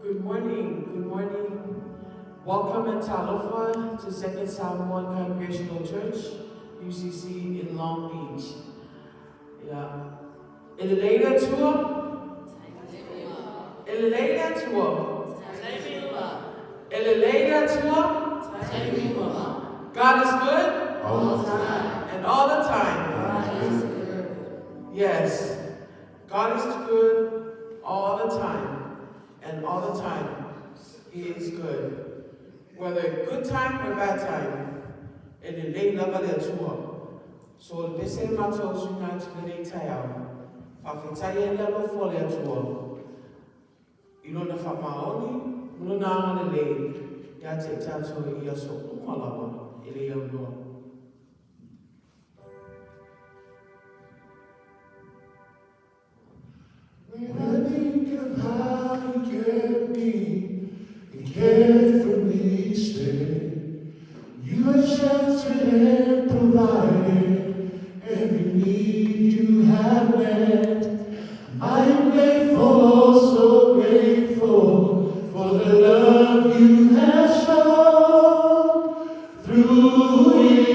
Good morning, good morning. Welcome and talofa to Second Samoan Congregational Church, UCC in Long Beach. Yeah. E lelei le Atua? E lelei le Atua? E lelei le Atua? God is good? All the time. And all the time. God is good. Yes. God is good all the time. And all the time, He is good. Whether good time or bad time, e lelei lava le Atua. So le pese matou suina atu lenei taeao. Faafetai ai le alofa o le Atua i lona faamaoni ma lona agalelei ia te i tatou i aso uma lava e le aunoa. When I think of how you kept me and cared for me each day, you have sheltered and provided every need you have met. I am grateful, oh so grateful for the love you have shown through.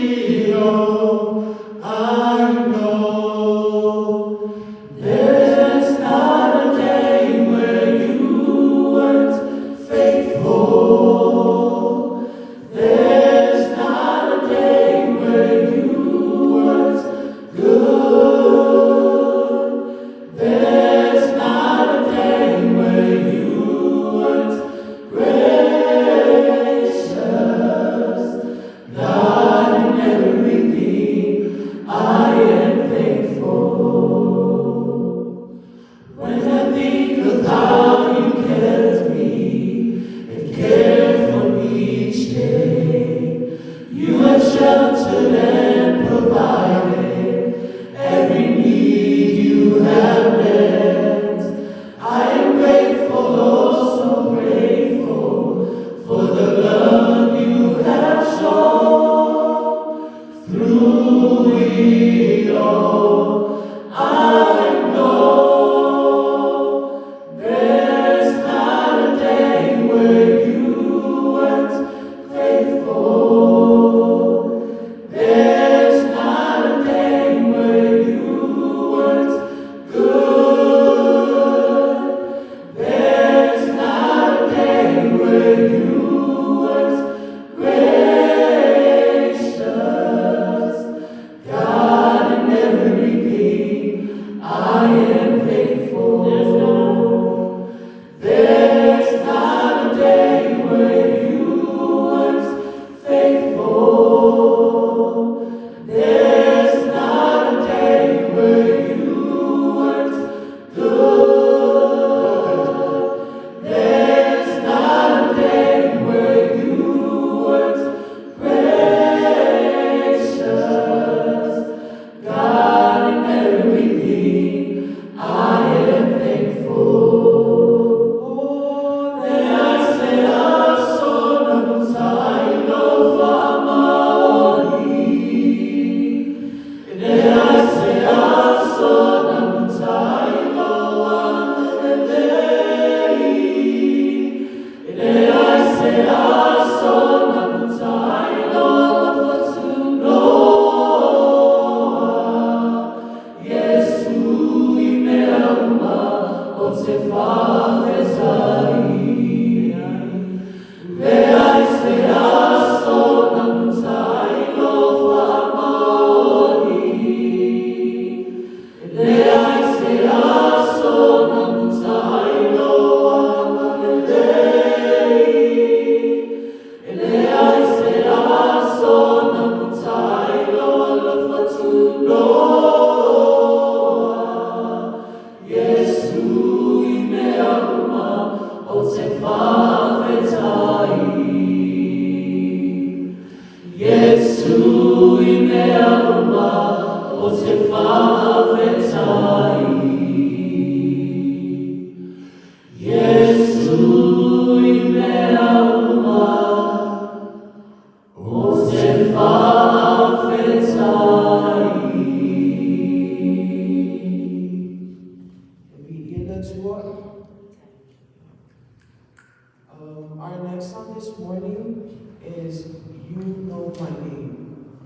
next song this morning is You Know My Name.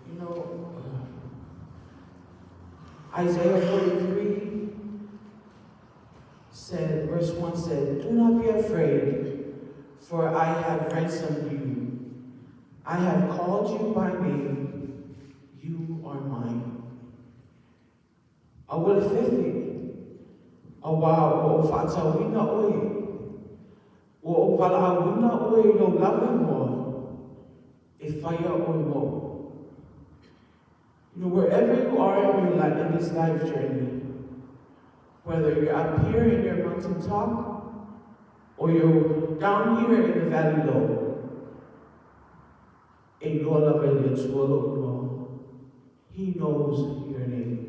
You know, Isaiah 43 said, verse 1 said, Do not be afraid, for I have ransomed you. I have called you by name. You are mine. Aua le fefe, auā ua ou faatauina oe, ua ou valaauina oe i lou lava igoa, e faia oe moʻu. Wherever you are in your life, in this life journey, whether you're up here in your mountaintop or you're down here in the valley low, e iloa lava e le Atua lou igoa. He knows your name.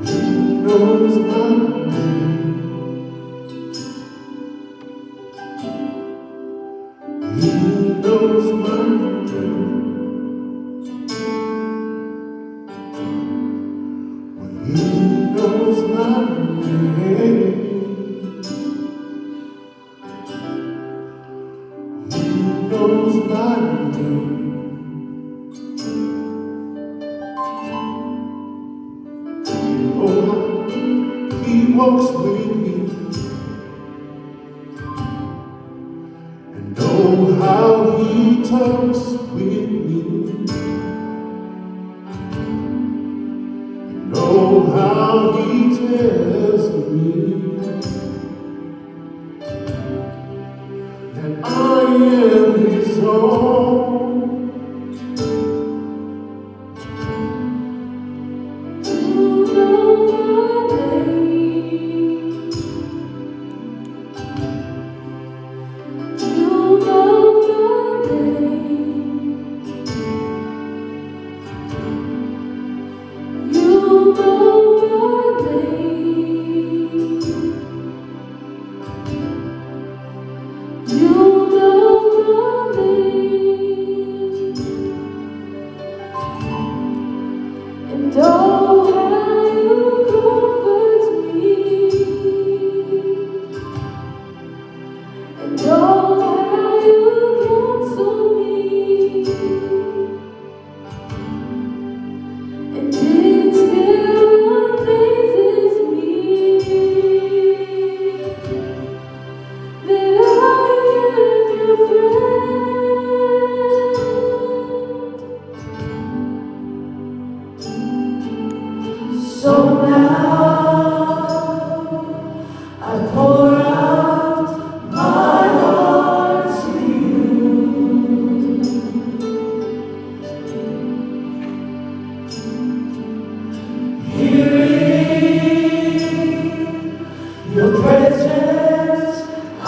He knows my name. He knows my name. Well, he knows my name. He knows my name. Oh, how he walks with me. And oh, how he talks with me. And oh, how he tells me that I am his own. You know my name. You know my name. You know my name. You know my name. And oh, how you comfort me. And oh, how you counsel me. And it still amazes me that I am your friend. So now I pour out my heart to you. Here in your presence, I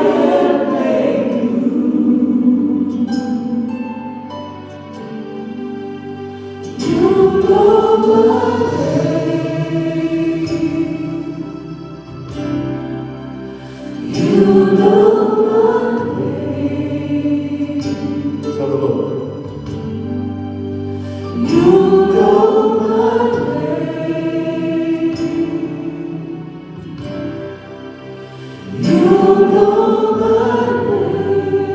am made new. You know my name. You know my name. Tell the Lord. You know my name. You know my name.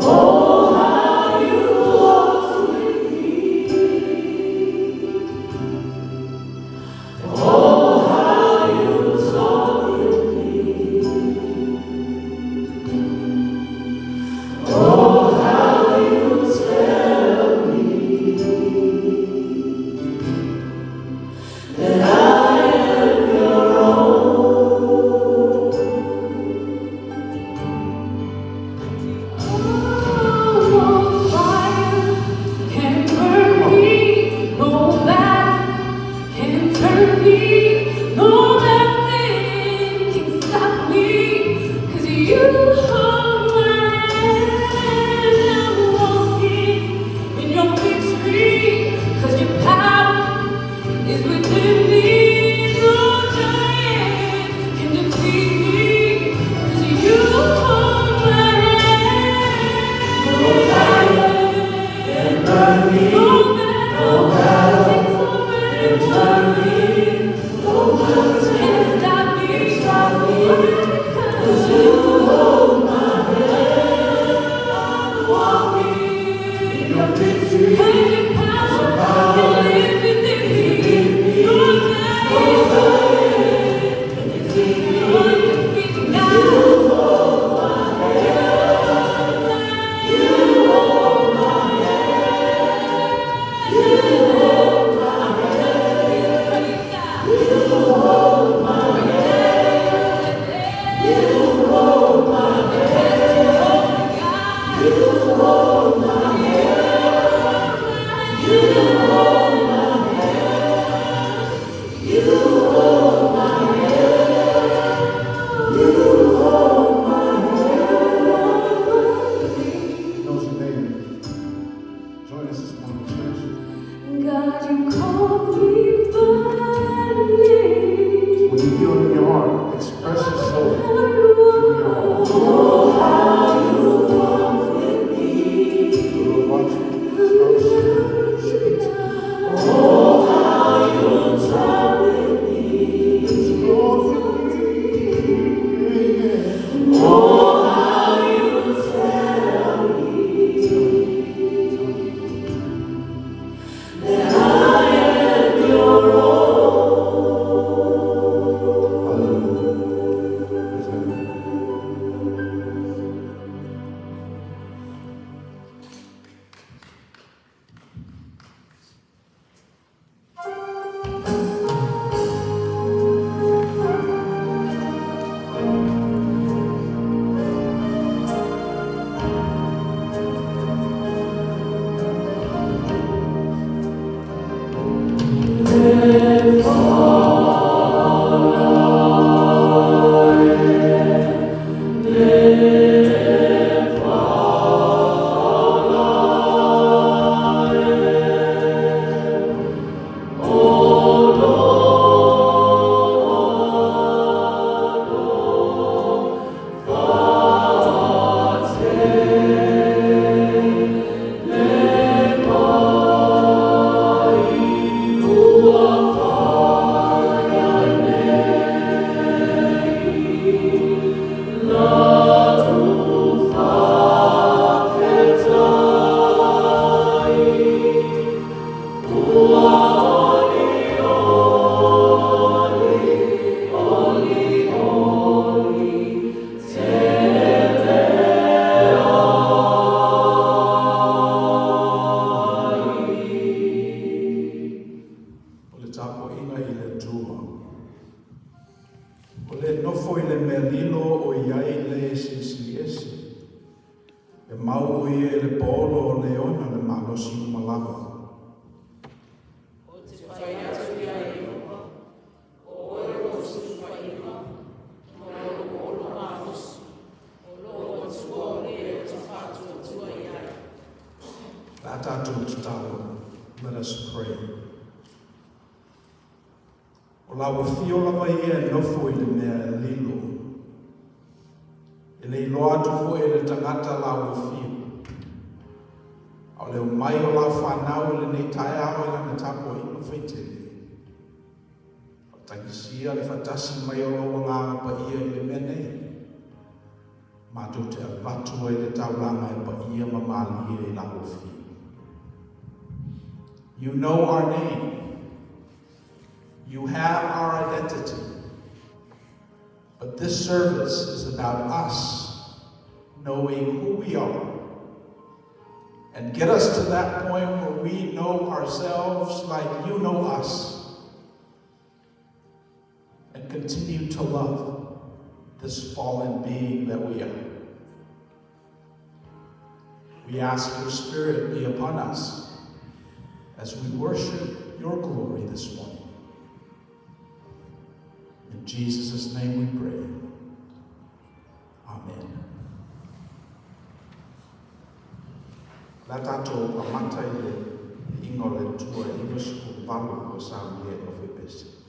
Oh, how you walk with me. Oh, how Tapuaiga i le Atua. O le nofo i le mea lilo o i ai le Silisili Ese. E mau o ia i le paolo o le ona le malosi uma lava. Ou te fai atu iā Ieova, O oe lou sulufaiga ma lou olo malosi, o lou Atua o le ou te faatuatua i ai. Le a tatou tatalo. Let us pray. O lau afio lava ia e nofo i le mea e lilo. E le iloa atu foi e le tagata lau afio. A o le omai o lau fanau i lenei taeao i lana tapuaiga faitele. Faatagisia le faatasi mai o lou Agaga Paia i le mea nei. Matou te avatu ai le taulaga e paia ma malie i lau afio. You know our name. You have our identity. But this service is about us knowing who we are and get us to that point where we know ourselves like you know us and continue to love this fallen being that we are. We ask your Spirit be upon us as we worship your glory this morning. In Jesus' name we pray. Amen. Le a tatou amata i le Viiga o le Atua e 98 ua saunia e Nofo i Pese.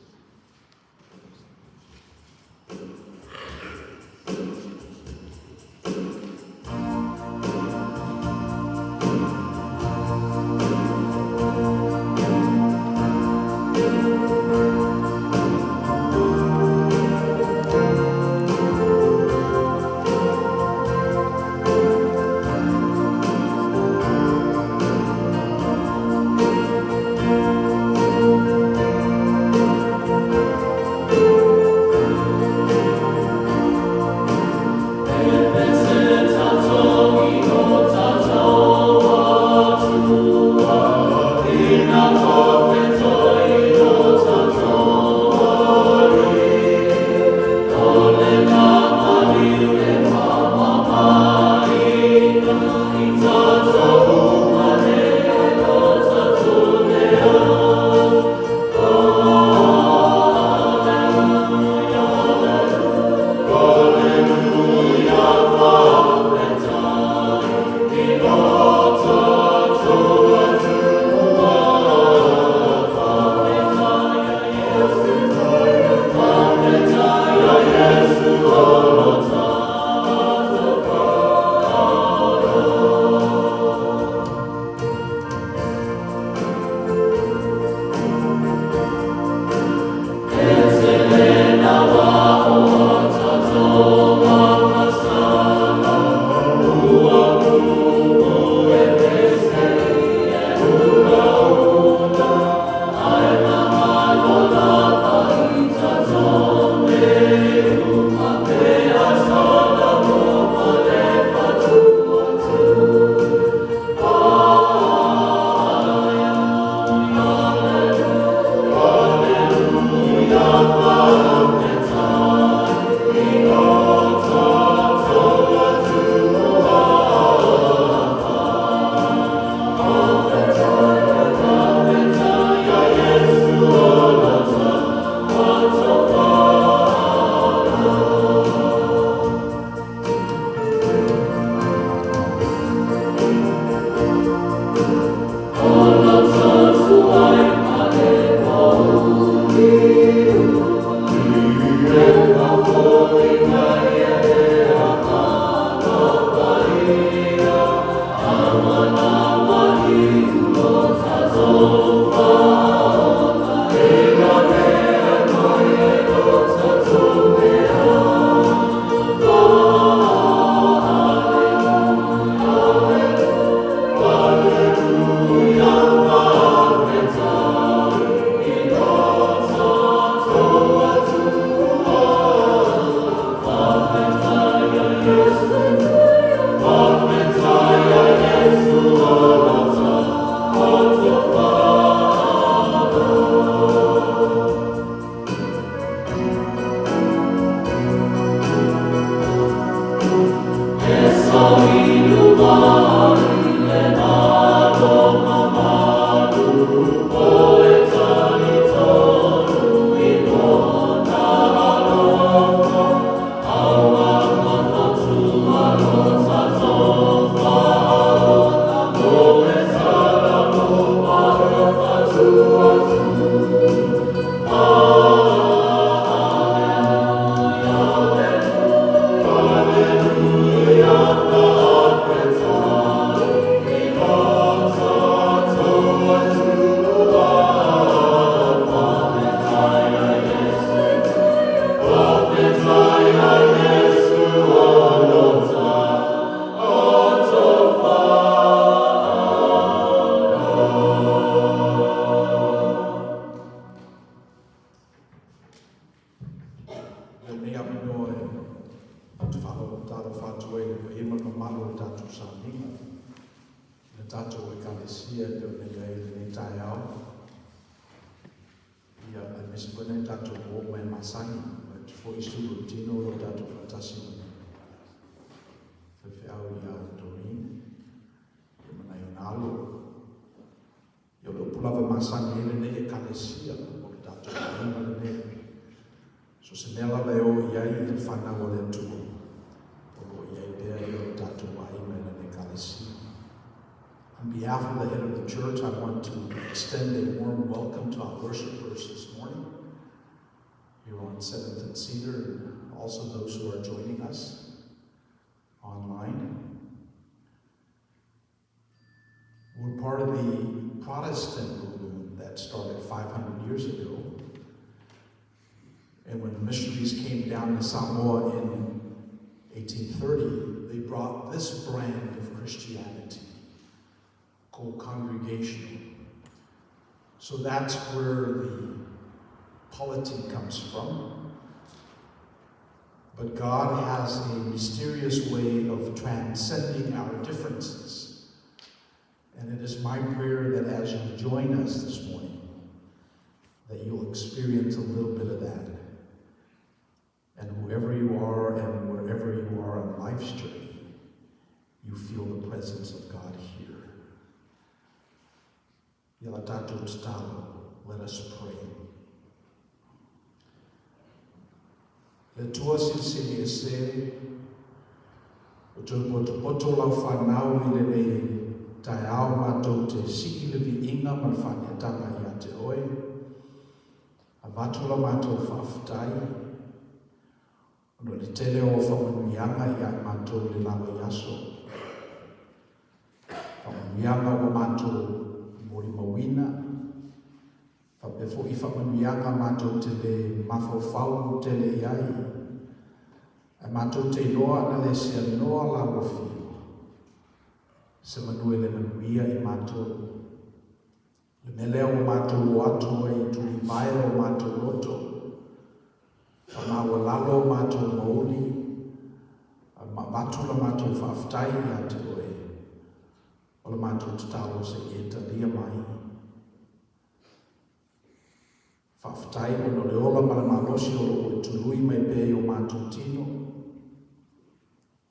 aemaise foi nai o tatou uo ma e masani, vaeatu foi sulu o le tino o lo o tatou faatasi ma le faifeau ia Doreen, ia ma nai ona alo. Ia o le upu lava e masani ai lenei Ekalesia, o le tatou aiga lenei. So se mea lava e o i ai i le fanau a le Atua, o lo o i ai pea ia o le tatou aiga i lana Ekalesia. On behalf of the head of the church, I want to extend a warm welcome to our worshipers this morning here on 7th and Cedar, and also those who are joining us online. We're part of the Protestant movement that started 500 years ago. And when the missionaries came down to Samoa in 1830, they brought this brand of Christianity called congregational. So that's where the polity comes from. But God has a mysterious way of transcending our differences. And it is my prayer that as you join us this morning, that you'll experience a little bit of that. And whoever you are and wherever you are on life's journey, you feel the presence of God here. Ia la tatou tatalo. Let us pray. Le Atua Silisili Ese, ua toe potopoto lau fanau i lenei taeao matou te sii le viiga ma le faaneetaga ia te oe. Avatu la matou faafetai ona o le tele o faamanuiaga ia i matou i le la vaiaso. Faamanuiaga ua matou molimauina, faapea foi faamanuiaga matou te le mafaufau tele i ai, ae matou te iloa ana le seanoa la ua fio, se manu e le manuia i matou. Le mea lea ua matou o atu ai i tulivae o matou loto, faamaualalo o matou mouli, a avatu la matou faafetai ia te oe, o la matou tatalo se i e talia mai. Faafetai ona o le ola ma le malosi o lo o e tului mai pea i o matou tino.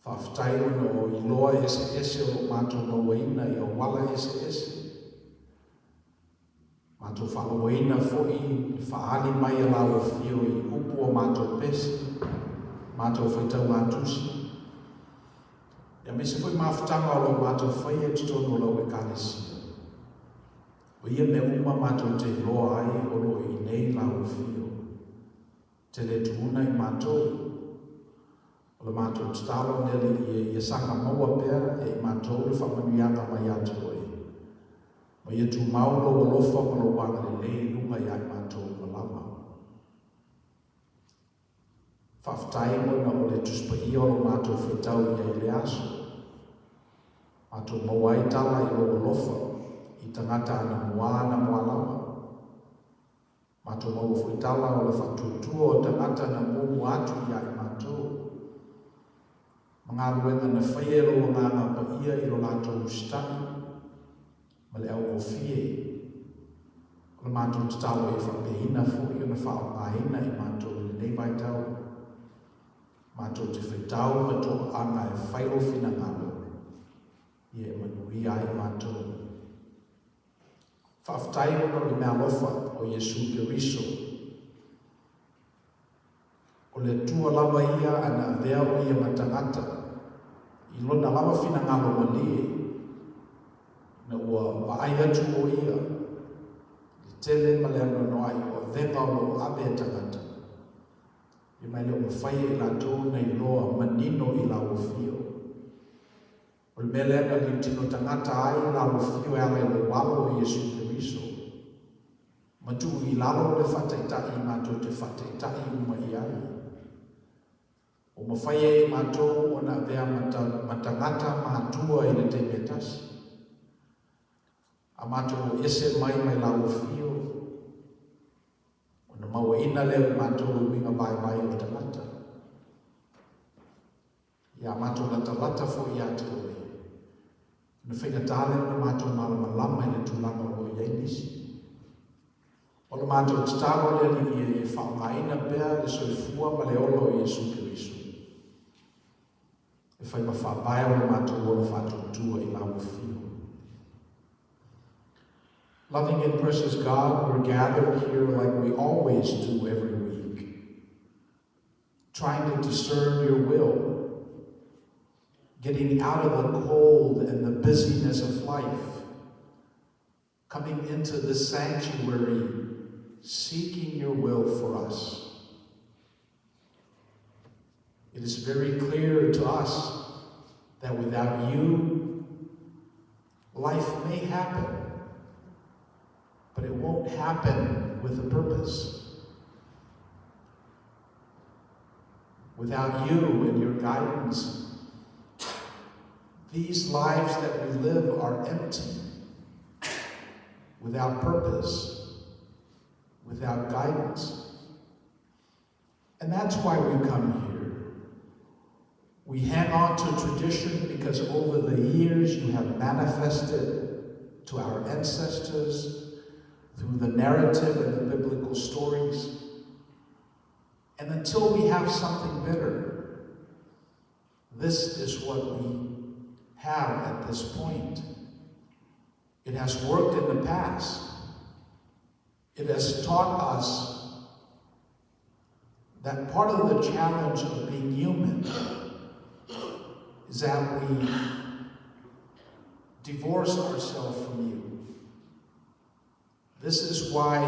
Faafetai ona o iloa eseese o lo o matou mauaina i auala eseese. Matou faalogoina foi le faaali mai a lau afio i upu o matou pese, matou faitauga-tusi, aemaise foi mafutaga o lo o matou faia i totonu o lau Ekalesia. O ia mea uma matou te iloa ai o lo o i inei lau afio. Te le tuuna i matou. O le matou tatalo le Alii ia saga maua pea e i matou le faamanuiaga mai ia te Oe. Ma ia tumau Lou alofa ma Lou agalelei i luga ia i matou uma lava. Faafetai ona o le Tusi Paia o lo matou faitau i ai i le aso. Matou maua ai tala i Lou alofa i tagata anamua anamua lava. Matou maua foi tala o le faatuatua o tagata na muamua atu ia i matou, ma galuega na faia e Lou Agaga Paia i lo latou usitai ma le augofie. O le matou tatalo ia faapeina foi ona faaaogaina i matou i lenei vaitau. Matou te faitau ma toaaga e fai Lou finagalo, ia e manuia ai matou. Faafetai ona o le meaalofa o Iesu Keriso. O le Atua lava ia a na avea o ia ma tagata i lona lava finagalo malie, ina ua vaai atu o ia i le tele ma le anoanoai o avega o lo o ave e tagata, ia ma e le o mafai e i latou ona iloa manino i lauofio. O le mea lea na liutino tagata ai lauofio e ala i lou Alo o Iesu Keriso, ma tuu i lalo le faataitai i matou te faataitai uma i ai. Ua mafai ai e matou ona avea ma tagata matua i le taimi e tasi, a matou o ese mai mai lauofio, ona mauaina lea o matou i uiga vaivai o le tagata. Ia matou latalata foi ia te oe, ona faigata lea ona matou malamalama i le tulaga o lo o i ai nisi. O le matou tatalo le Alii ia ia faaaogaina pea le soifua ma le ola o Iesu Keriso e fai ma faavae o le matou ola faatuatua i lau afio. Loving and precious God, we're gathered here like we always do every week, trying to discern your will, getting out of the cold and the busyness of life, coming into the sanctuary, seeking your will for us. It is very clear to us that without you, life may happen, but it won't happen with a purpose. Without you and your guidance, these lives that we live are empty, without purpose, without guidance. And that's why we come here. We hang on to tradition because over the years you have manifested to our ancestors through the narrative and the biblical stories. And until we have something better, this is what we have at this point. It has worked in the past. It has taught us that part of the challenge of being human is that we divorce ourselves from you. This is why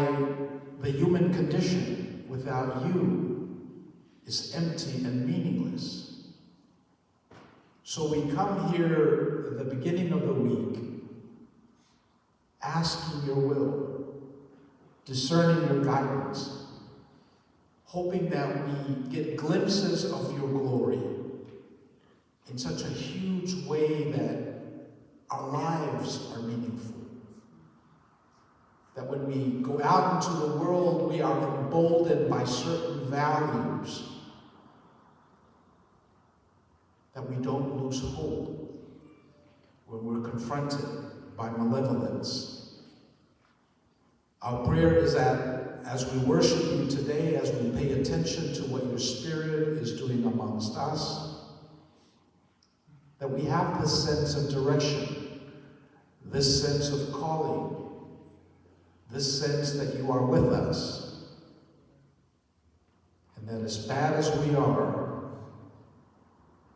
the human condition without you is empty and meaningless. So we come here at the beginning of the week asking your will, discerning your guidance, hoping that we get glimpses of your glory in such a huge way that our lives are meaningful. That when we go out into the world, we are emboldened by certain values. That we don't lose hope when we're confronted by malevolence. Our prayer is that as we worship you today, as we pay attention to what your Spirit is doing amongst us, that we have this sense of direction, this sense of calling, this sense that you are with us, and that as bad as we are,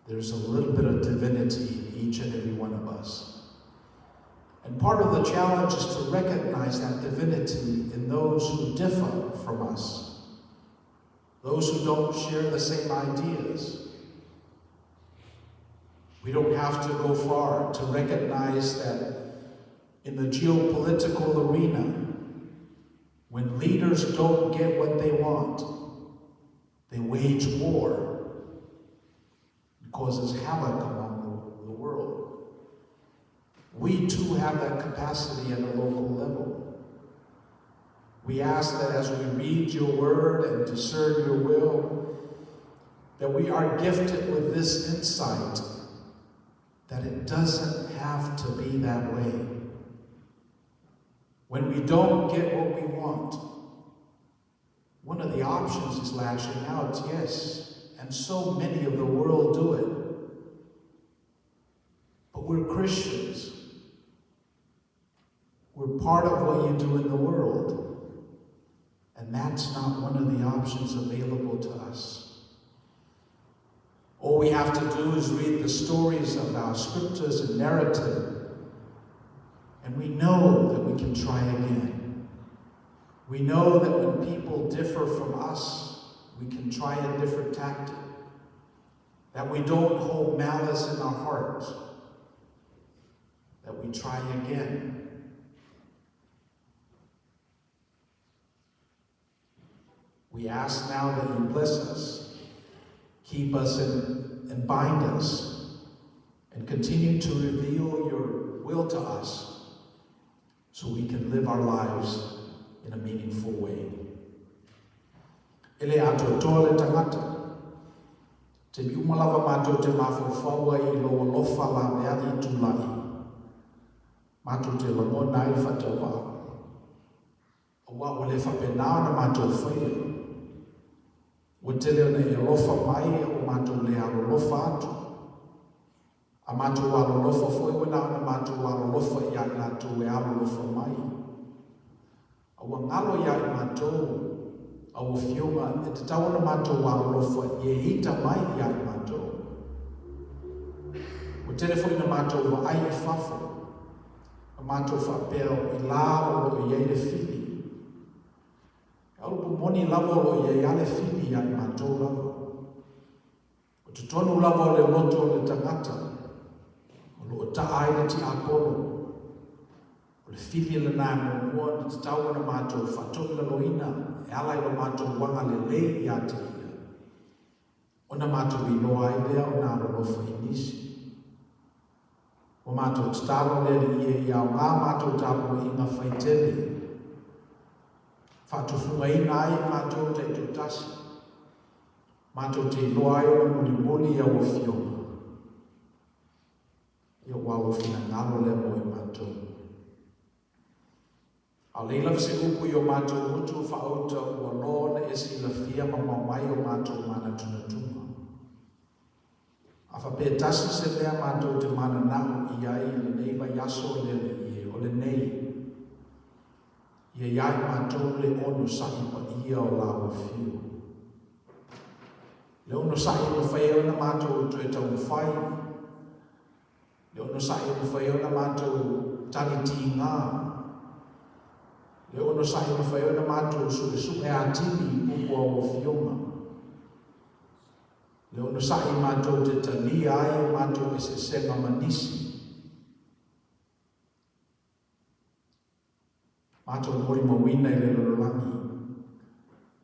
there's a little bit of divinity in each and every one of us. And part of the challenge is to recognize that divinity in those who differ from us, those who don't share the same ideas. We don't have to go far to recognize that in the geopolitical arena, when leaders don't get what they want, they wage war. It causes havoc among the world. We too have that capacity at a local level. We ask that as we read your word and discern your will, that we are gifted with this insight that it doesn't have to be that way. When we don't get what we want, one of the options is lashing out, yes, and so many of the world do it. But we're Christians. We're part of what you do in the world. And that's not one of the options available to us. All we have to do is read the stories of our scriptures and narrative, and we know that we can try again. We know that when people differ from us, we can try a different tactic. That we don't hold malice in our hearts. That we try again. We ask now that you bless us, keep us and bind us, and continue to reveal your will to us so we can live our lives in a meaningful way. E le atoatoa le tagata, taimi uma lava matou te mafaufau ai i lou alofa laveai tulai, matou te lagona ai le faatauvaa. Aua ua le faapena ona matou faia. Ua tele ona e alofa mai a ua matou le alolofa atu. A matou alolofa foi ua na ona matou alolofa iā i latou e alolofa mai. A ua galo iā i matou au afioga e tatau ona matou alolofa i e ita mai iā i matou. Ua tele foi ina matou vaai i fafo, ma matou faapea o i la o lo o i ai le fili. A o le upu moni lava o lo o i ai lava le fili iā i matou lava. O totonu lava o le loto o le tagata o lo o ta'a ai le tiapolo. O le fili lena e muamua ona tatau ona matou faatoilaloina e ala i lo matou agalelei ia te ia, ona matou iloa ai lea ona alolofa i nisi. Ua matou tatalo le Alii e ia aoga matou tapuaiga faitele, faatufugaina ai i matou taitoatasi, Matou te iloa ai ona mulimuli i au Afioga. Ia ua lou finagalo lea mo i matou. Aole i lava se upu i o matou gutu faauta ua loa ona e silafia mamao mai o matou manatunatuga. A faapea tasi se mea matou te mananao i ai i lenei vaiaso o le Alii e, o lenei, Ia iā i matou le onosai paia o lau afio. Le onosai e mafai ai ona matou toe taumafai, le onosai e mafai ai ona matou tali tiga, le onosai e mafai ai ona matou suesue atili i upu a ua afioga, le onosai e matou te talia ai o matou eseesega ma nisi. Matou molimauina i le lalolagi,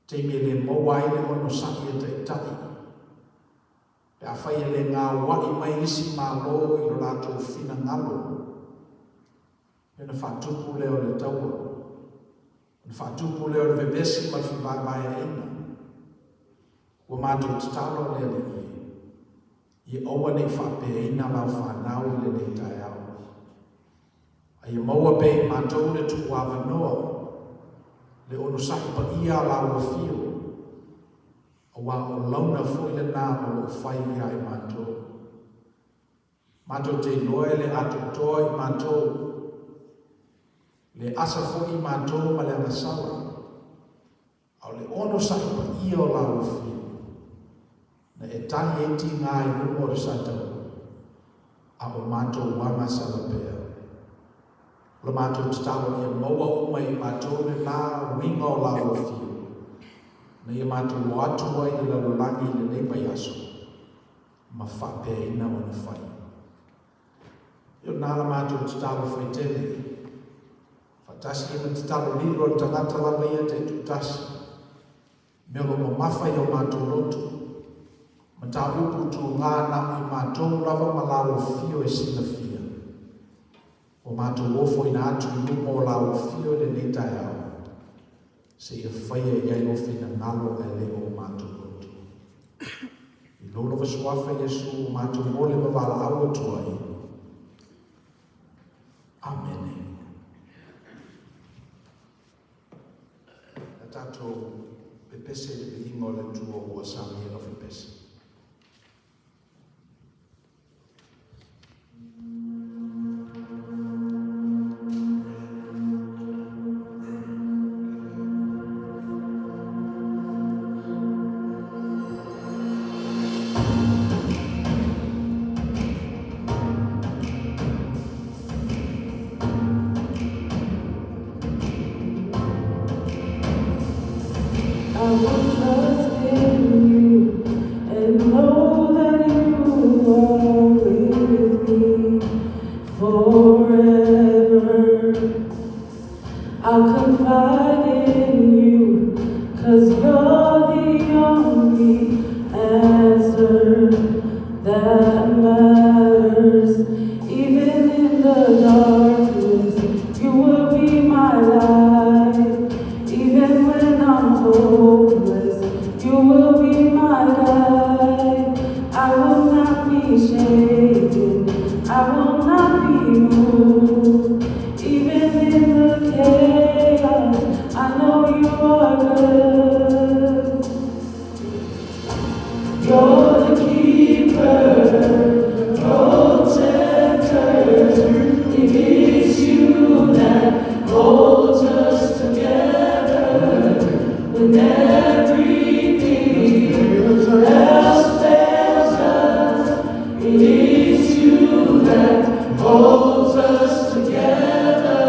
taimi e le maua ai le onosai e taitai, pe afai e le gaua'i mai isi Malo i lo latou finagalo, ona faatupu lea o le taua, ona faatupu lea o le vevesi ma le fevaevaeaina. Ua matou tatalo le Alii e, ia aua ne i faapeaina lau fanau i lenei taeao. A ia maua pea i matou le tuuavanoa, le onosai paia a lau afio, aua o launa foi lena o lo o fai ia i matou. Matou te iloa e le atoatoa i matou, le asa foi i matou ma le agasala, A o le onosai paia o lau afio, na e tali ai tiga i luga o le sataua, a o matou agasala pea. O la matou tatalo ia maua uma e i matou lena uiga o lau afio, na ia matou o atu ai i le lalolagi i lenei vaiaso, ma faapeaina ona fai. Ia o lena la matou tatalo faitele. Faatasi ai ma tatalo lilo a le tagata lava ia taitoatasi. Mea o lo o mamafa i o matou loto. Mataupu tuga na o i matou lava ma lau afio e silafia. Ua matou ofoina atu i luma o lau afio i lenei taeao, seia faia i ai lou finagalo ae le o matou loto. I lou lava suafa Iesu ua matou mole ma valaau atu ai. Amene. Na tatou pepese i le viiga o le Atua ua samia lau pepese. I will trust in you and know that you are with me forever. I'll confide in you, 'cause you're the only answer that matters. Even in the darkness, you will be my light. Even when I'm hopeless, you will be my guide. I will not be shaken, I will not be moved. Even in the chaos, I When everything else fails us, it is you that holds us together.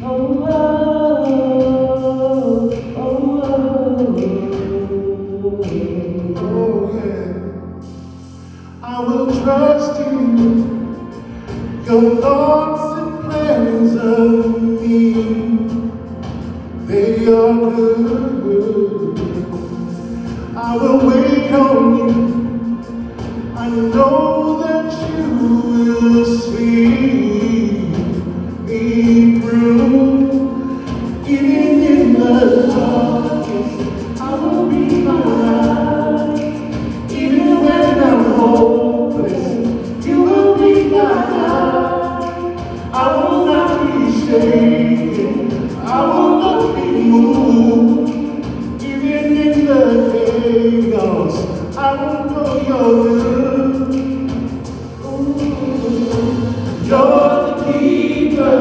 Oh, oh, oh, oh, oh. Oh, yeah. I will trust in you. Your thoughts and plans of me, they are good. I will wait on you. I know that you will see me through. Even in the darkest, I will be alright. Even when I'm hopeless, you will be my guide. I will not be shaken. I will not be moved. Even in the chaos, I will know you're good. You're the keeper,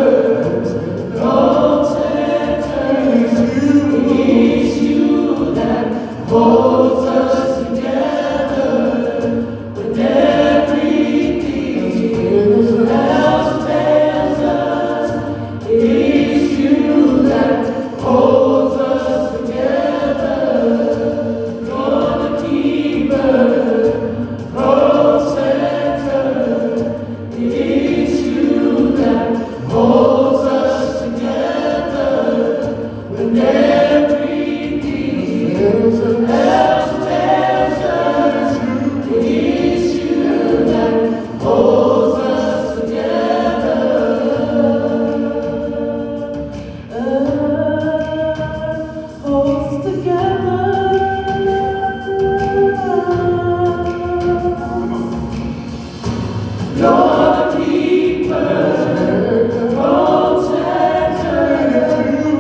Protector, it's you. it's you that holds us together. When everything else fails us, it is you that holds us together. You're the keeper, protector. It is you that holds us together. When everything else fails us, it is you that holds us together. Holds together. You're the keeper, protector.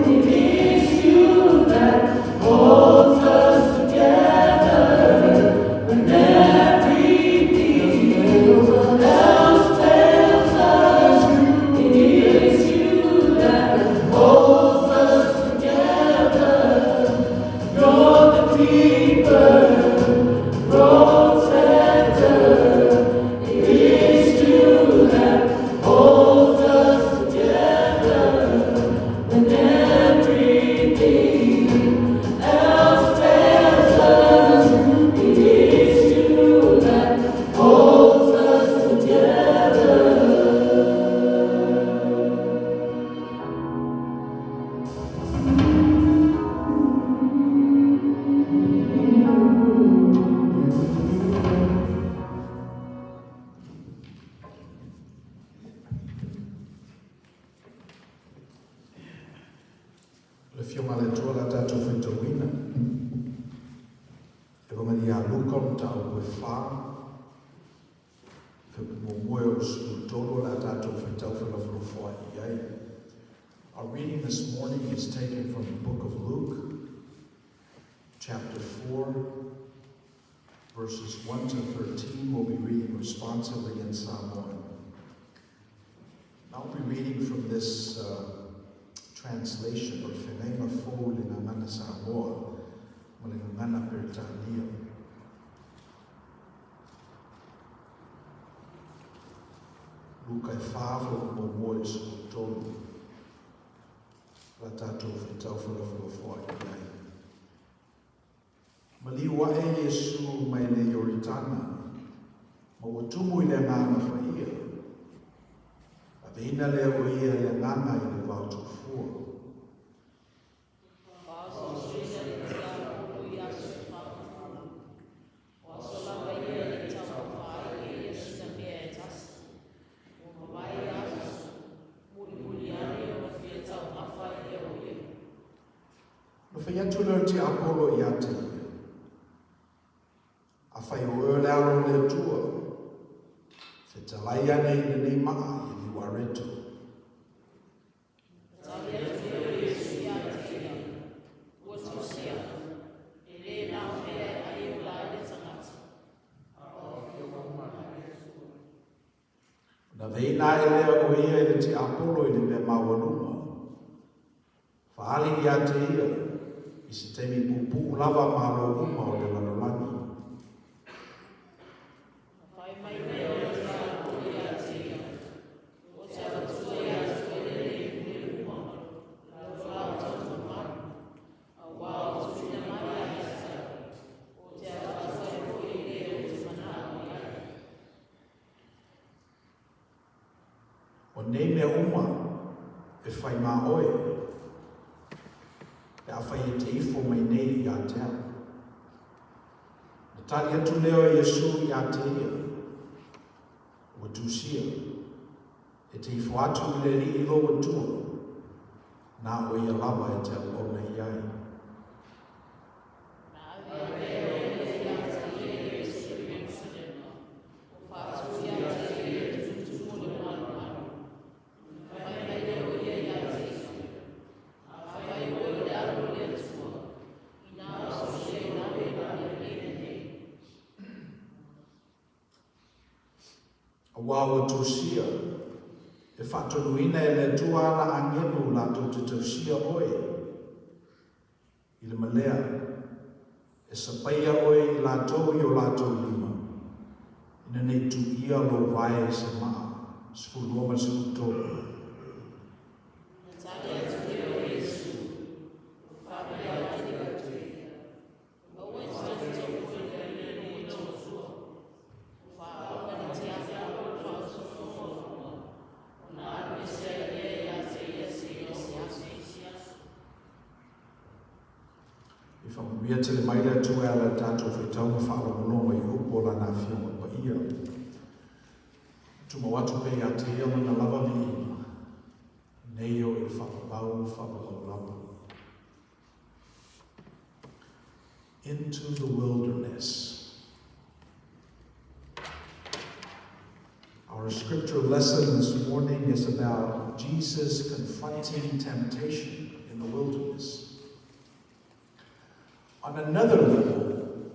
It is you that holds us together when everything else fails us. It is you that holds us together. You're the keeper, protector. It is you that holds us together when everything else fails us. It is you that holds us together. Le fio ma le tua la tātou whaitauina. E vonga ni a Luka o tau e whā. Fe mō o sulu la tātou whaitau whalafalofoa i ai. Our reading this morning is taken from the book of Luke, chapter 4, verses 1 to 13. We'll be reading responsively in Samoan. I'll be reading from this translation or Felenga Fou le Ngangana Samoa, ma le Ngangana Peretania. Luka e whāwha o mō mō e suku tolu. La tātou whitau whalafalofoa i ai. Maliu ae Iesu mai le Ioritana, ma ua tumu i le nganga whaia. A veina lea o ia le nganga i le vau tufua. No whai atu leo te Apollo i a te ia. A whai o eo le aro le tua. Fe talai ane i le nei maa i li wareto. Na veina e lea o ia i le te Apollo i le mea maualunga. Fa'ali ia te ia, i se taimi puupuu lava malo uma o le lalolagi. Fai mai lea o le tiakono ia te ia, Ou te avatua ia te oe lenei mea uma, ma lo latou mamalu, auā ua tuuina mai ia te au, ou te avatu ai foi i le ou te manao i ai. O nei mea uma e fai mā oe, pe afai e te ifo mai nei ia te au. Na tali atu lea o Iesu ia te ia, Ua tusia, e te ifo atu i le Alii lou Atua, na o ia lava e te auauna i ai. Na ave lea o le ia te ia Iesu i Ierusalema, o faatu ia te ia le tutu o le malumalu. Na fai mai lea o ia ia te ia, Afai o oe o le Alo o le Atua, inā osoia i lalo i lalo i lenei. Auā ua tusia, e faatonuina e le Atua ana agelu latou te tausia oe i le malea, e sapaia oe i latou i o latou lima, ina nei tuia lou vae i se maa. 12 ma le 13. Na tali atu lea o Iesu, Ua faapea ia te ia, Aua e tautofu i le Alii lou Atua, o faaoga le tiakono i le faaosoosoga uma, ona alu ese ai lea ia te ia seia oo i se isi aso. I faamanuia tele mai le Atua e ala i le tatou faitauga faalogologo i upu o Lana Afioga Paia. Tumau atu pea ia te ia lona lava viiga, nei oo i le faavavau faavavau lava. Into the wilderness. Our scripture lesson this morning is about Jesus confronting temptation in the wilderness. On another level,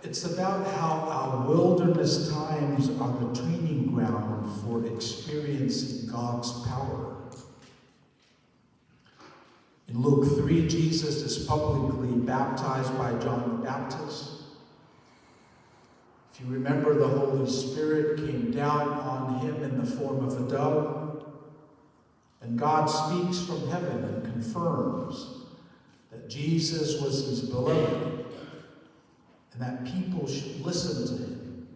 it's about how our wilderness times are the training ground for experiencing God's power. In Luke 3, Jesus is publicly baptized by John the Baptist. If you remember, the Holy Spirit came down on him in the form of a dove, and God speaks from heaven and confirms that Jesus was his beloved and that people should listen to him.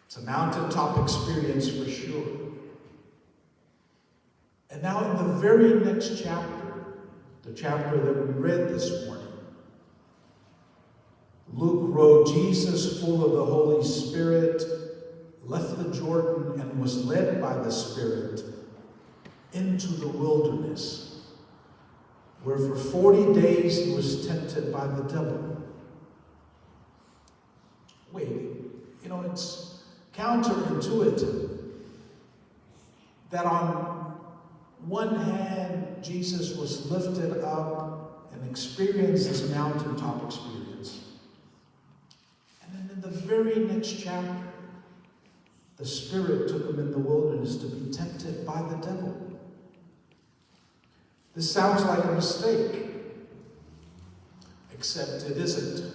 It's a mountaintop experience for sure. And now, in the very next chapter, the chapter that we read this morning, Luke wrote, Jesus, full of the Holy Spirit, left the Jordan and was led by the Spirit into the wilderness, where for 40 days he was tempted by the devil. Wait, it's counterintuitive that on one hand, Jesus was lifted up and experienced this mountaintop experience. And then in the very next chapter, the Spirit took him in the wilderness to be tempted by the devil. This sounds like a mistake, except it isn't.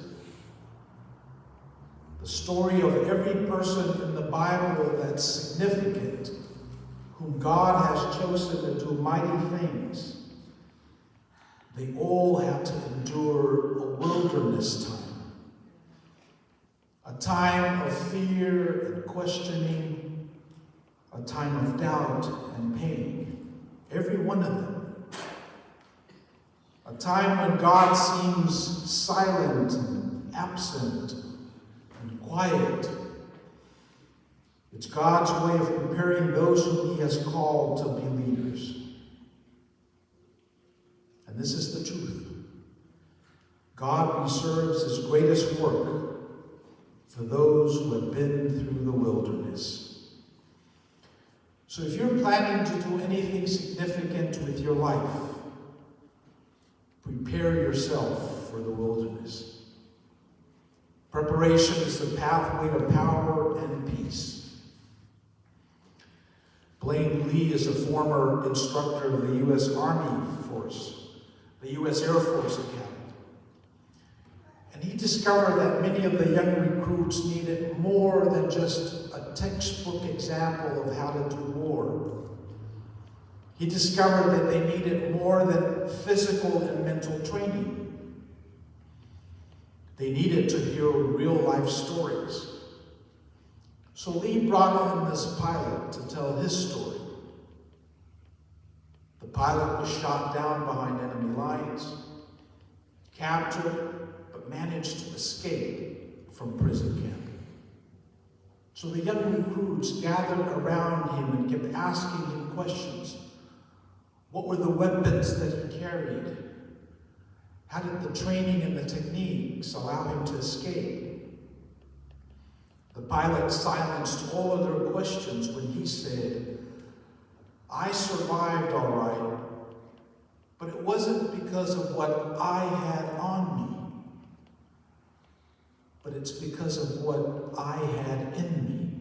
The story of every person in the Bible that's significant, whom God has chosen to do mighty things, they all had to endure a wilderness time. A time of fear and questioning, a time of doubt and pain. Every one of them. A time when God seems silent and absent and quiet. It's God's way of preparing those whom He has called to be leaders. And this is the truth. God reserves His greatest work for those who have been through the wilderness. So if you're planning to do anything significant with your life, prepare yourself for the wilderness. Preparation is the pathway to power and peace. Blaine Lee is a former instructor of the U.S. Army Force, the U.S. Air Force Academy. And he discovered that many of the young recruits needed more than just a textbook example of how to do war. He discovered that they needed more than physical and mental training. They needed to hear real life stories. So Lee brought in this pilot to tell his story. The pilot was shot down behind enemy lines, captured, but managed to escape from prison camp. So the young recruits gathered around him and kept asking him questions. What were the weapons that he carried? How did the training and the techniques allow him to escape? The pilot silenced all of their questions when he said, I survived all right, but it wasn't because of what I had on me, but it's because of what I had in me.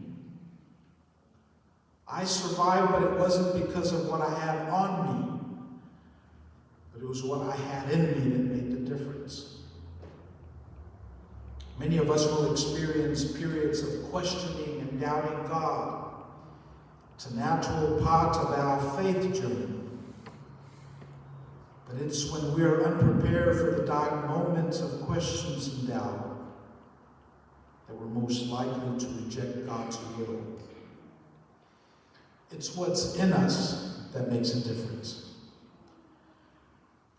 I survived, but it wasn't because of what I had on me, but it was what I had in me that made the difference. Many of us will experience periods of questioning and doubting God. It's a natural part of our faith journey. But it's when we are unprepared for the dark moments of questions and doubt that we're most likely to reject God's will. It's what's in us that makes a difference.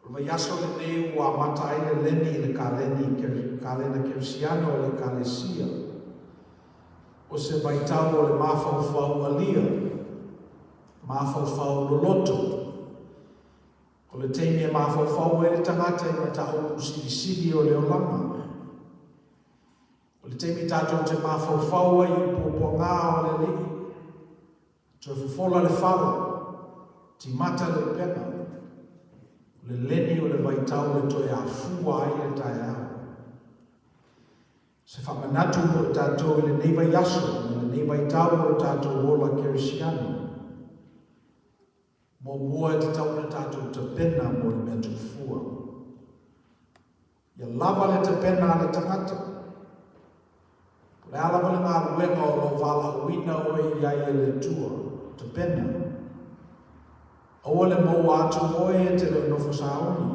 O le vaiaso lenei ua amata ai le leni i le kaleni, kalena kerisiano o le Ekalesia. O se vaitau o le mafaufau alia, mafaufau loloto. O le taimi e mafaufau ai le tagata i mataupu silisili o le olaga. O le taimi tatou te mafaufau ai i puapuagā o le Alii, toe fofola le fala, timata le upega, o le leni o le vaitau e toe afua ai le taeao. Se faamanatu mo i tatou i lenei vaiaso ma lenei vaitau o lo tatou ola kerisiano. Muamua e tatau ona tatou tapena mo le mea tuufua. Ia lava le tapena a le tagata. Po o le a lava le galuega o lo o valaauina oe i ai e le Atua, tapena. Aua le maua atu oe e te le o nofo sauni.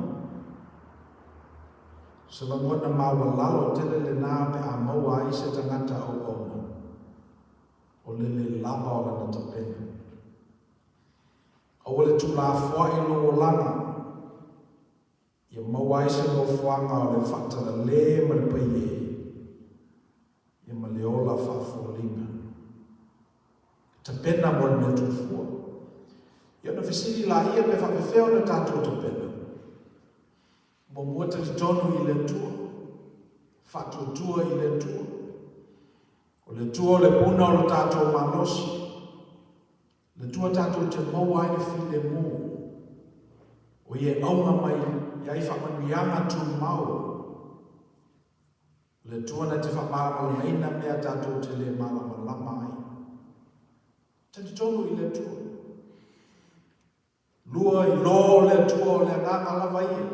Se lagona maualalo tele lena pe a maua ai se tagata auauna, o le le lava o lana tapena. Aua le tuulafoai lou olaga, ia maua ai se nofoaga o le faatalale ma le paie, ia ma le ola faafoliga. Tapena mo le mea tuufua. Ia ona fesili laia pe faapefea ona tatou tapena. Muamua talitonu i le Atua. Faatuatua i le Atua. O le Atua o le puna o lo tatou malosi. Le Atua tatou te maua ai le filemu. O ia e auga mai i ai faamanuiaga tumau. O le Atua na te faamalamalamaina mea tatou te le malamalama ai. Talitonu i le Atua. Lua, iloa o le Atua o le agaga lava ia.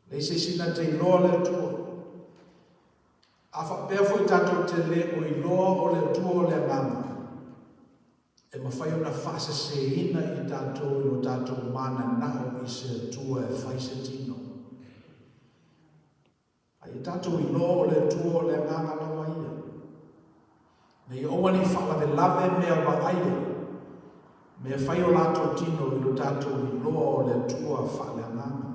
Leai se isi na te iloa le Atua. A faapea foi tatou te le o iloa o le Atua o le agaga, e mafai ona faaseseina i tatou i lo tatou mananao i se Atua e fai se tino. A ia tatou iloa o le Atua o le agaga lava ia. Ina ia aua ne i faalavelave mea vaaia, mea fai o latou tino i lo tatou iloa o le Atua faaleagaga.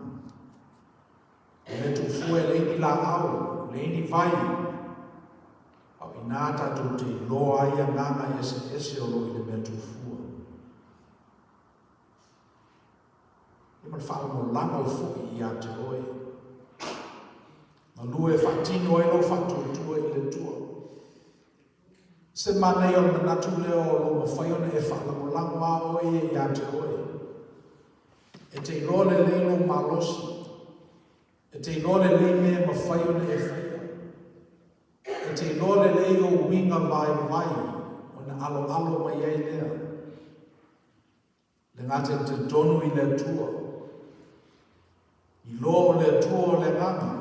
O mea tuufua e leai ni laau, leai ni vai, a o inā tatou te iloa ai agaga eseese o lo o i le mea tuufua. Ia ma le faalagolago foi ia te oe. Galue e faatino ai lou faatuatua i le Atua. Se manaia o le manatu lea o lo o mafai ona e faalagolago a oe ia ia te oe. E te iloa lelei lou malosi. E te iloa lelei mea e mafai ona e faia. E te iloa lelei ou uiga vaivai o Ona aloalo mai ai lea. Le gata e talitonu i le Atua. Iloa o le Atua o le agaga,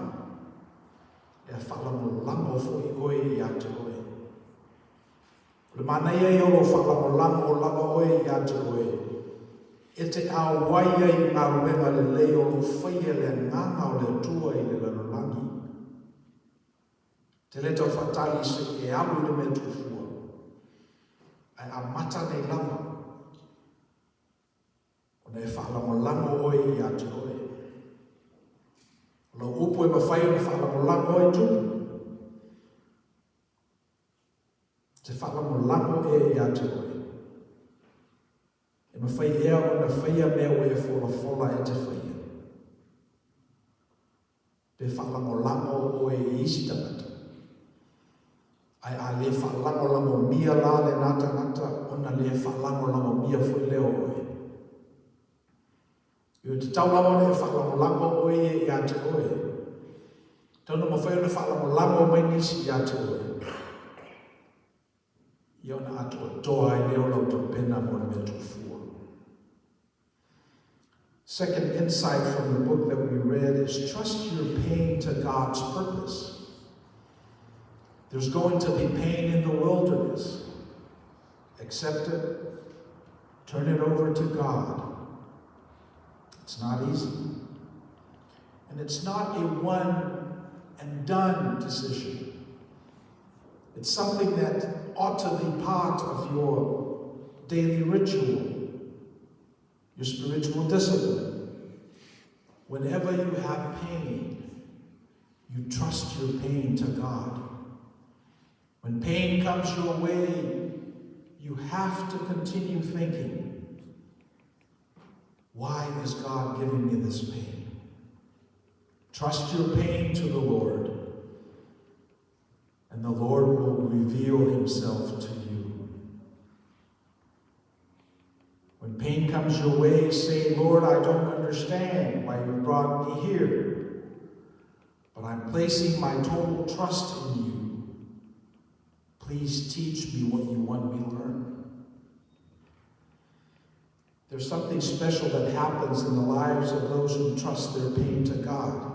e faalagolago foi oe ia te oe. O le manaia ia o lou faalagolago lava oe ia te oe, e te auai ai i galuega lelei o lo o faia e le agaga o le Atua i le lalolagi. E te le tau faatali se i e alu i le mea tuufua, ae amata nei lava ona e faalagolago oe ia te oe. O lau upu e mafai ona faalagolago ai tupu, te faalagolago ea ia te oe. E mafai ea ona faia mea ua e folafola e te faia. Pe faalagolago oe i isi tagata. Ae a le faalagolagomia la lena tagata ona le faalagolagomia foi lea o oe. E tatau lava ona e faalagolago oe ia ia te oe. Tau na mafai ona faalagolago mai nisi ia te oe. Ia ona atoatoa ai lea o lau tapena mo le mea tuufua. Second insight from the book that we read is trust your pain to God's purpose. There's going to be pain in the wilderness. Accept it. Turn it over to God. It's not easy. And it's not a one and done decision. It's something that ought to be part of your daily ritual, your spiritual discipline. Whenever you have pain, you trust your pain to God. When pain comes your way, you have to continue thinking, why is God giving me this pain? Trust your pain to the Lord, and the Lord will reveal himself to you. When pain comes your way, say, Lord, I don't understand why you brought me here, but I'm placing my total trust in you. Please teach me what you want me to learn. There's something special that happens in the lives of those who trust their pain to God.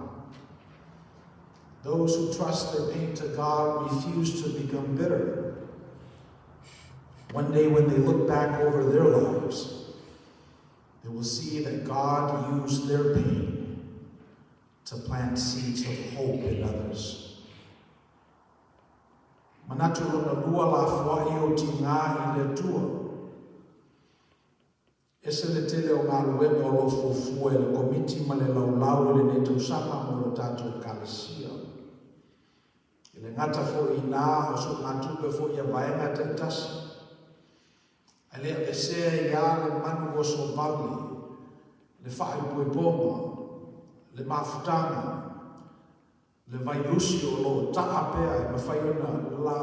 Those who trust their pain to God refuse to become bitter. One day when they look back over their lives, they will see that God used their pain to plant seeds of hope in others. Manatu lona lua lafoai ou tigā i le Atua. Ese le tele o galuega o lo o fuafua e le Komiti ma le Laulau i lenei tausaga mo le tatou Ekalesia. I le gata foi inā o soogatupe foi ia vaega taitasi, ae le avesea ai lava le manu oso vale, le faaipoipoga, le mafutaga, le vailusi o lo o taa pea e mafai ona la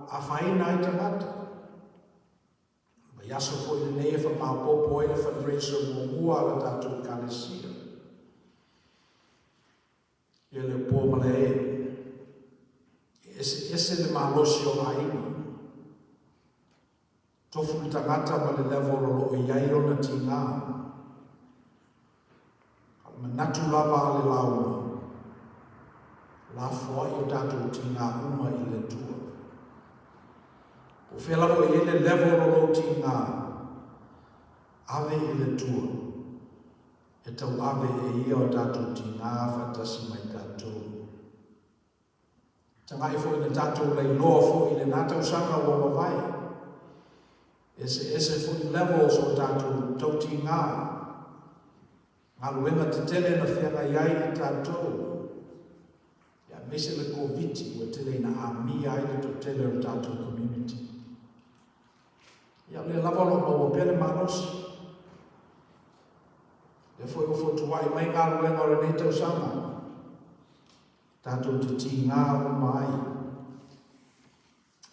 afaina ai tagata. Vaiaso foi lenei e faamaopoopo ai le fundraiser muamua a le tatou Ekalesia. Ia le po ma le ee. E eseese le malosi o aiga. Tofu le tagata ma le level o lo o i ai ona tigā. A o le manatu lava a le lauga, lafoai o tatou tigā uma i le Atua. Po o fea lava o i ai le level o lou tigā, ave i le Atua e tauave e Ia o tatou tigā faatasi ma i tatou. Tagai foi na tatou lailoa foi i lena tausaga ua mavae. Eseese foi levels o tatou tautigā. Galuega tetele na feagai ai i tatou. Ia, aemaise le Koviti ua tele ina amia ai le toatele o le tatou community. Ia, o lea lava o lo o maua pea le malosi. Lea foi ua fotuai mai galuega o lenei tausaga. Tatou te tigā uma ai.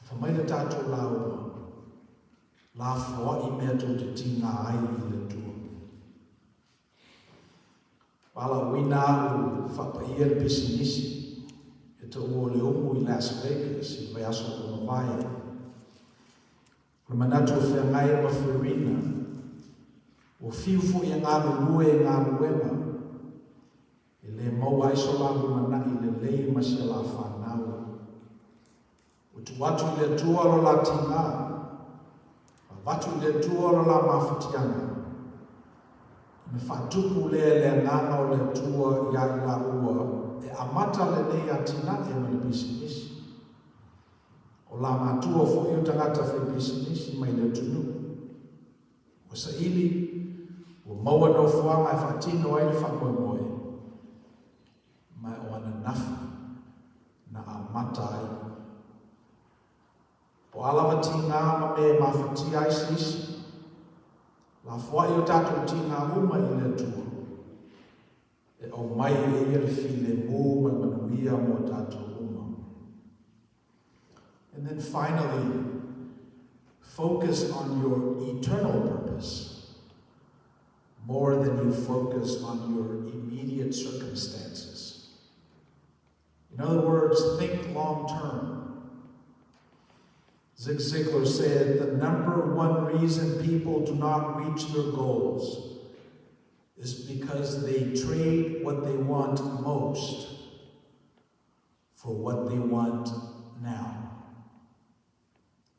Fa mai le tatou lauga, lafoai mea tou te tigā ai i le Atua. Valaauina au faapaia le pisinisi e taua o le umu i Las Vegas i le vaiaso ua mavae. O le manatu o feagai ma Fiorina, ua fiu foi e galulue i galuega, e le maua ai so la lumanai lelei ma si a la fanau. Ua tuu atu i le Atua lo la tiga, avatu i le Atua lo la mafatiaga, ona faatupu lea le agaga o le Atua iā i laua e amata lenei atinae ma le pisinisi. O la matua foi o tagata faipisinisi mai le atunuu. Ua saili, ua maua nofoaga e faatino ai le faamoemoe, ma o ananafi na amata ai. Po o a lava tiga ma mea e mafatia ai se isi, lafoai o tatou tiga uma i le Atua, e aumai e ia le filemu ma le manuia mo tatou uma. And then finally, focus on your eternal purpose more than you focus on your immediate circumstances. In other words, think long term. Zig Ziglar said the number one reason people do not reach their goals is because they trade what they want most for what they want now.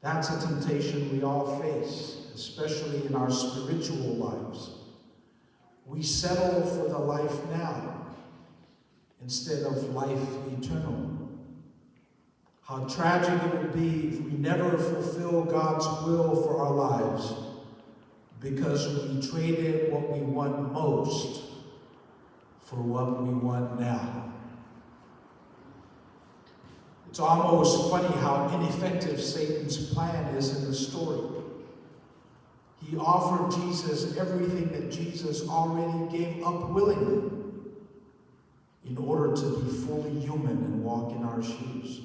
That's a temptation we all face, especially in our spiritual lives. We settle for the life now instead of life eternal. How tragic it would be if we never fulfill God's will for our lives because we traded what we want most for what we want now. It's almost funny how ineffective Satan's plan is in the story. He offered Jesus everything that Jesus already gave up willingly in order to be fully human and walk in our shoes.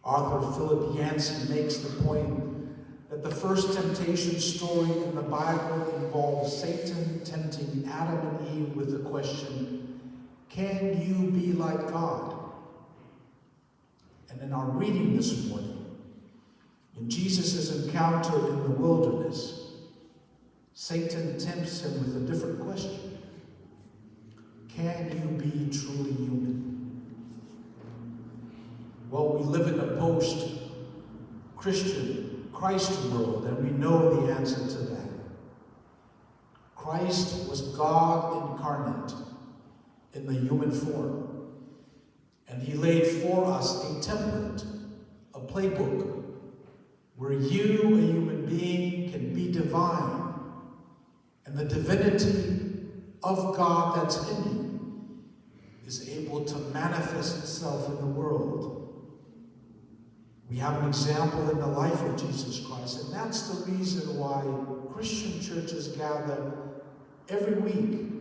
Author Philip Yancey makes the point that the first temptation story in the Bible involves Satan tempting Adam and Eve with the question, Can you be like God? And in our reading this morning, in Jesus' encounter in the wilderness, Satan tempts him with a different question. Can you be truly human? Well, we live in a post Christian Christ world, and we know the answer to that. Christ was God incarnate in the human form, and he laid for us a template, a playbook, where you, a human being, can be divine, and the divinity of God that's in you is able to manifest itself in the world. We have an example in the life of Jesus Christ, and that's the reason why Christian churches gather every week.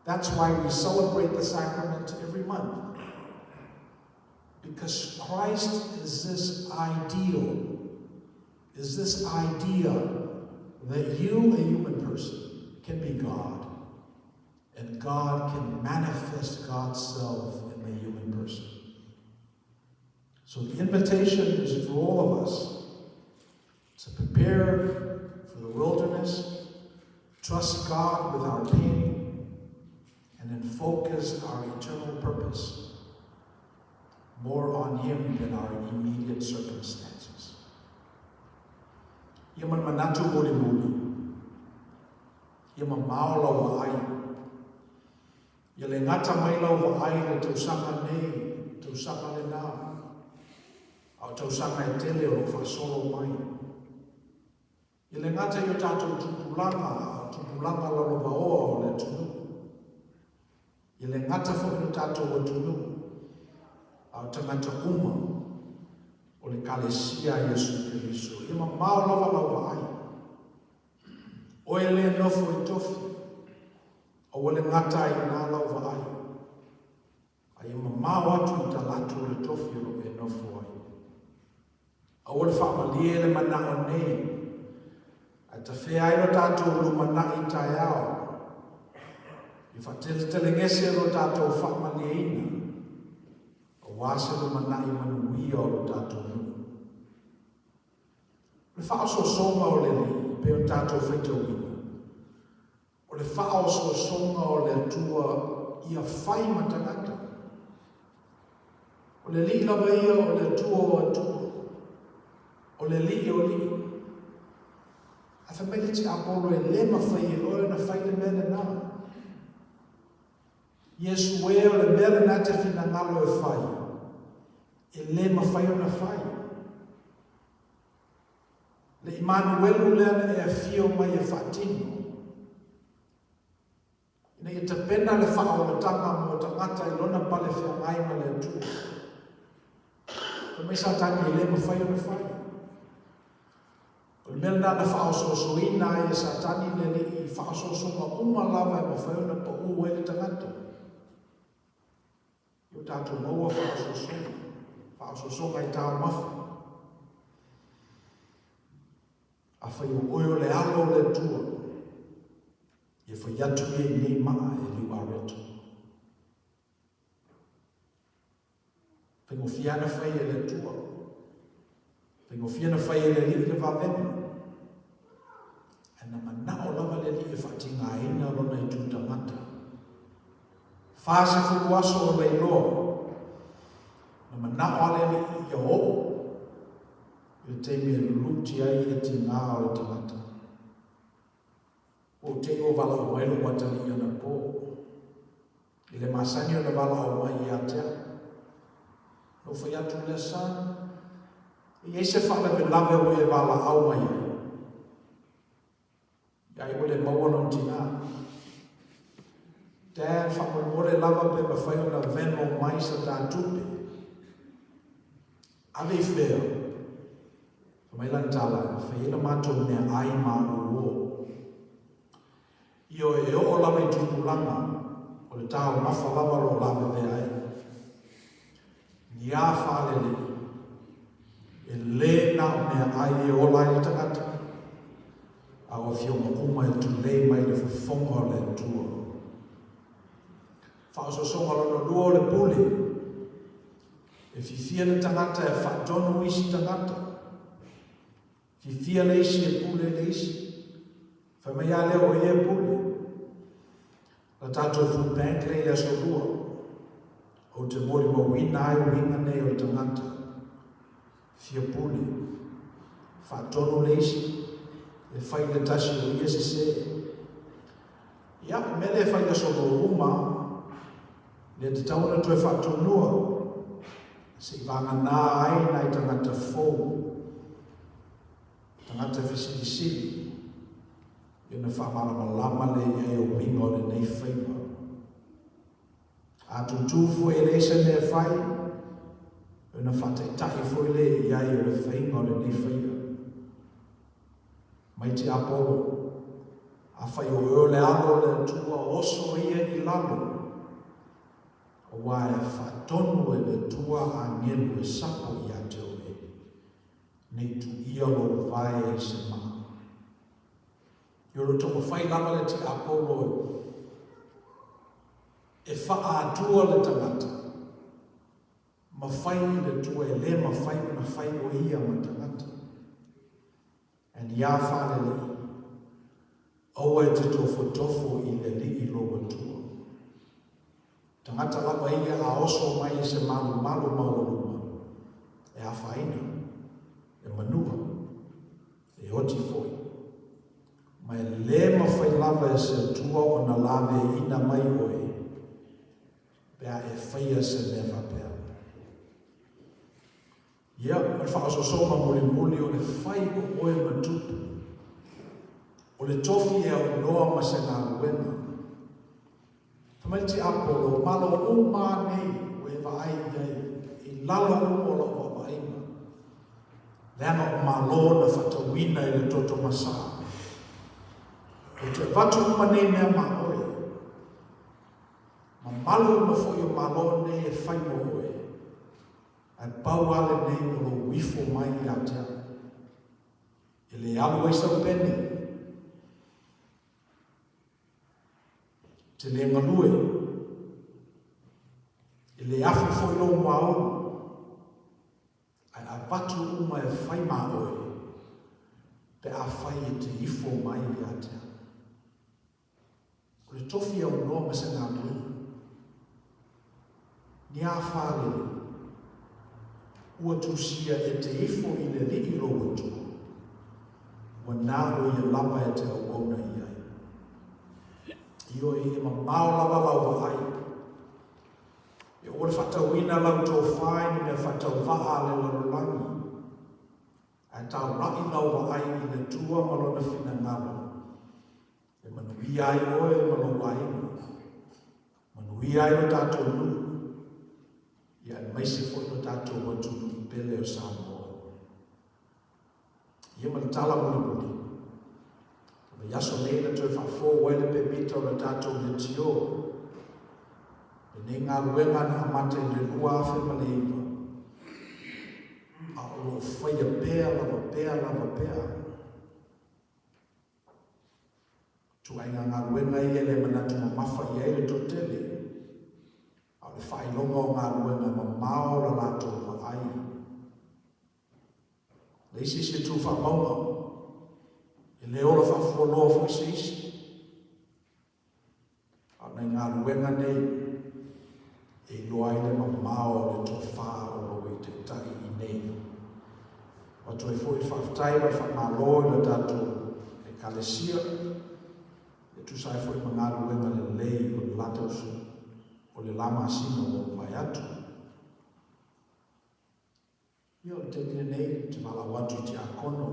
That's why we celebrate the sacrament every month. Because Christ is this ideal, is this idea that you, a human person, can be God, and God can manifest God's self in the human person. So the invitation is for all of us to prepare for the wilderness, trust God with our pain, and then focus our eternal purpose more on Him than our immediate circumstances. Ia ma le manatu mulimuli, ia mamao lau vaai, ia le gata mai lau vaai i le tausaga nei, tausaga lenā, a o tausaga e tele o lo o faasolo mai. Ia le gata i o tatou tupulaga, a o tupulaga lalovaoa o le atunuu. Ia le gata foi lo tatou atunuu, a o tagata uma o le Ekalesia a Iesu Keriso. Ia mamao lava lau vaai. Oe lea nofo i tofi, aua le gata ai i ina lau vaai. A ia mamao atu i talaatu o le tofi o lo o e nofo ai. Aua le faamalie le manao nei, ae tafea ai lo tatou lumanai taeao, i faateletelegese lo tatou faamalieina, aua se lumanai manuia o lo tatou nuu. O le faaosoosoga o le Alii, e pei ona tatou faitauina, o le faaosoosoga o le Atua ia fai ma tagata. O le Alii lava ia o le Atua o Atua, o le Alii o Alii. Ae fai mai le tiapolo e le mafai e oe ona fai le mea lena. Iesu e, o le mea lena e te finagalo e fai, e le mafai ona fai. Le Imanuelu lea na e afio mai e faatino, ina ia tapena le faaolataga mo tagata i lona pale feagai ma le Atua. Fai mai Satani e le mafai ona fai. O le mea lena na faaosoosoina ai e Satani le Alii i faaosoosoga uma lava e mafai ona pau ai le tagata. I o tatou maua faaosoosoga, faaosoosoga i taumafa. Afai o oe o le alo o le Atua, ia fai atu ia i nei maa e liu areto. Faigofie lava na fai e le Atua. Faigofie na fai e le Alii le vavega. Ae na manao lava le Alii e faatigaina lona itu tagata. 40 aso o lailoa, na manao lava le Alii ia oo i le taimi e luluti ai e tiga o le tagata. Ua ou te i ua valaau mai lou atalii anapo. I le masani ona valaau mai ia te au. Na ou fai atu lea, Son, e i ai se faalavelave ua e valaau mai ai? Ia ai ua le maua lona tinā. Dad, faamolemole lava pe mafai ona Venmo mai sa ta tupe. Ave i fea? Fai mai lana tala, e fai ai la matou meaai ma uo. Ioe, e oo lava i tupulaga, o le taumafa lava o lo o lavevea ai. Ni a faalelei, e lē na o meaai e ola ai le tagata, a o afioga uma e tulei mai le fofoga o le Atua. Faaosoosoga lona lua o le pule, e fiafia le tagata e faatonu isi tagata. Fiafia le isi e pule le isi. Fai mai lava lea o ia e pule. La tatou food bank lea i le aso lua. Ou te molimauina ai uiga nei o le tagata. Fia pule. Faatonu le isi. E fai le tasi o ia sese. Ia, o le mea lea e fai i aso lua uma, le tatau ona toe faatonua, se i vagana ai nai tagata fou, tagata fesilisili, ia ona faamalamalama lea i ai o uiga o lenei faiva. A tutū foi e leai se mea e fai, ona faataitai foi lea i ai o le faiga o lenei faiva. Mai tiapolo, afai o oe o le alo o le Atua, oso ia i lalo, aua e faatonu e le Atua agelu e sapo ia te oe, nei tuia lou vae i se maa. I o lo taumafai lava le tiapolo e faa-Atua le tagata, ma fai i le Atua e le mafai ona fai o ia ma tagata. And iā faalelei, aua e te tofotofo i le Alii lou Atua. Tagata lava ia a oso mai i se malumalu maualuma, e afaina, e manua, e oti foi. Ma e le mafai lava e se Atua ona laveina mai oe, pe a e faia se mea faapea. Ia, o le faaosoosoga mulimuli o le fai o oe ma tupu. O le tofi e aunoa ma se galuega. Fai mai le tiapolo, Malo uma a nei ua e vaai i ai, i lalo uma o lau vaavaaiga, leaga o Malo na faatauina i le toto masaa. Ou te avatu uma nei mea ma oe. Mamalu uma foi o Malo nei e fai mo oe. Ae pau lava lenei o lou ifo mai ia te au. E le alu ai sau pene. E te le galue. E le afu foi lou muaulu. Ae avatu uma e fai ma oe. Pe afai e te ifo mai ia te au. O le tofi aunoa ma se galuega. Ni a fālele, ua tusia e te ifo i le Alii lou Atua, ua na o ia lava e te auauna i ai. Ioe, e mamao lava lau vaai, e oo le faatauina lau tofa i ni mea faatauvaa a le lalolagi, ae taulai lau vaai i le Atua ma Lona finagalo, E manuia ai oe ma lou aiga, manuia ai lo tatou nuu, ia aemaise foi lo tatou atunuu pele o Samoa. Ia ma le tala mulimuli, o le vaiaso nei na toe faafou ai le pemita o le tatou leitio, lenei galuega na amata i le 2009, a o lo o faia pea lava pea lava pea. Ituaiga galuega ia e le manatu mamafa i ai le toatele, a o le faailoga o galuega mamao la latou vaai. Leai se isi e tu faamauga, e le ola faafualoa foi se isi. A o nai galuega nei e iloa ai le mamao o le tofa o lo o taitai i nei. Avatu ai foi le faafetai ma le faamalo i le tatou Ekalesia e tusa ai foi ma galuega lelei o le la tausaga, o le la masina ua mavae atu. Ia o le taimi lenei ou te valaau atu i tiakono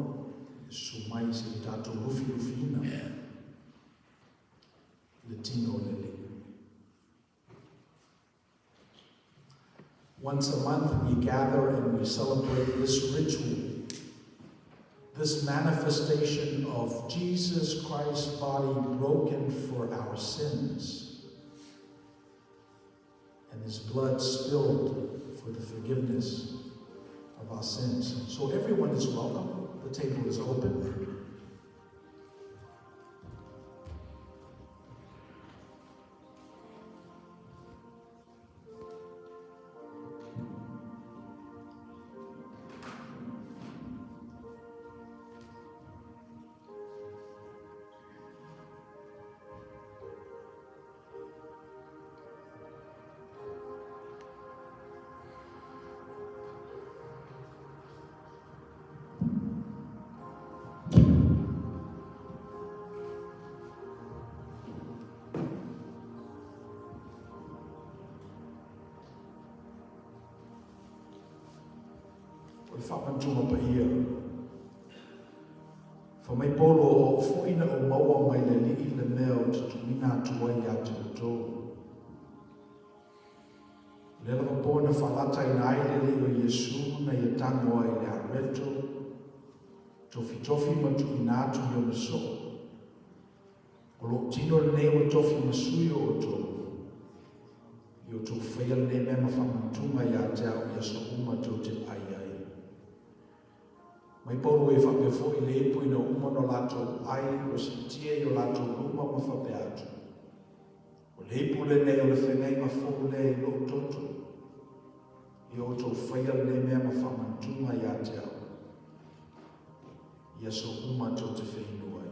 e susu mai se i tatou lufilufiina le tino o le Alii. Once a month we gather and we celebrate this ritual, this manifestation of Jesus Christ's body broken for our sins and his blood spilled for the forgiveness of our sins. So everyone is welcome. The table is open. O le faamanatuga paia. Fai mai Paulo, O au foi na ou maua mai le Alii le mea ou te tuuina atu ai ia te outou. O lea lava po na faalataina ai le Alii o Iesu na ia tago ai i le areto, tofitofi ma tuuina atu i ona soo. O lou tino lenei ua tofi ma sui o outou, i outou faia lenei mea ma faamanatuga ia te au i aso uma tou te ai ai. Mai Paulo e faapea foi le ipu ina uma ona latou ai ua siitia i o latou luma ma faapea atu, O le ipu lenei o le feagaiga fou lea i lou toto, ia outou faia lenei mea ma faamanatuga ia te au, i aso uma tou te feinu ai.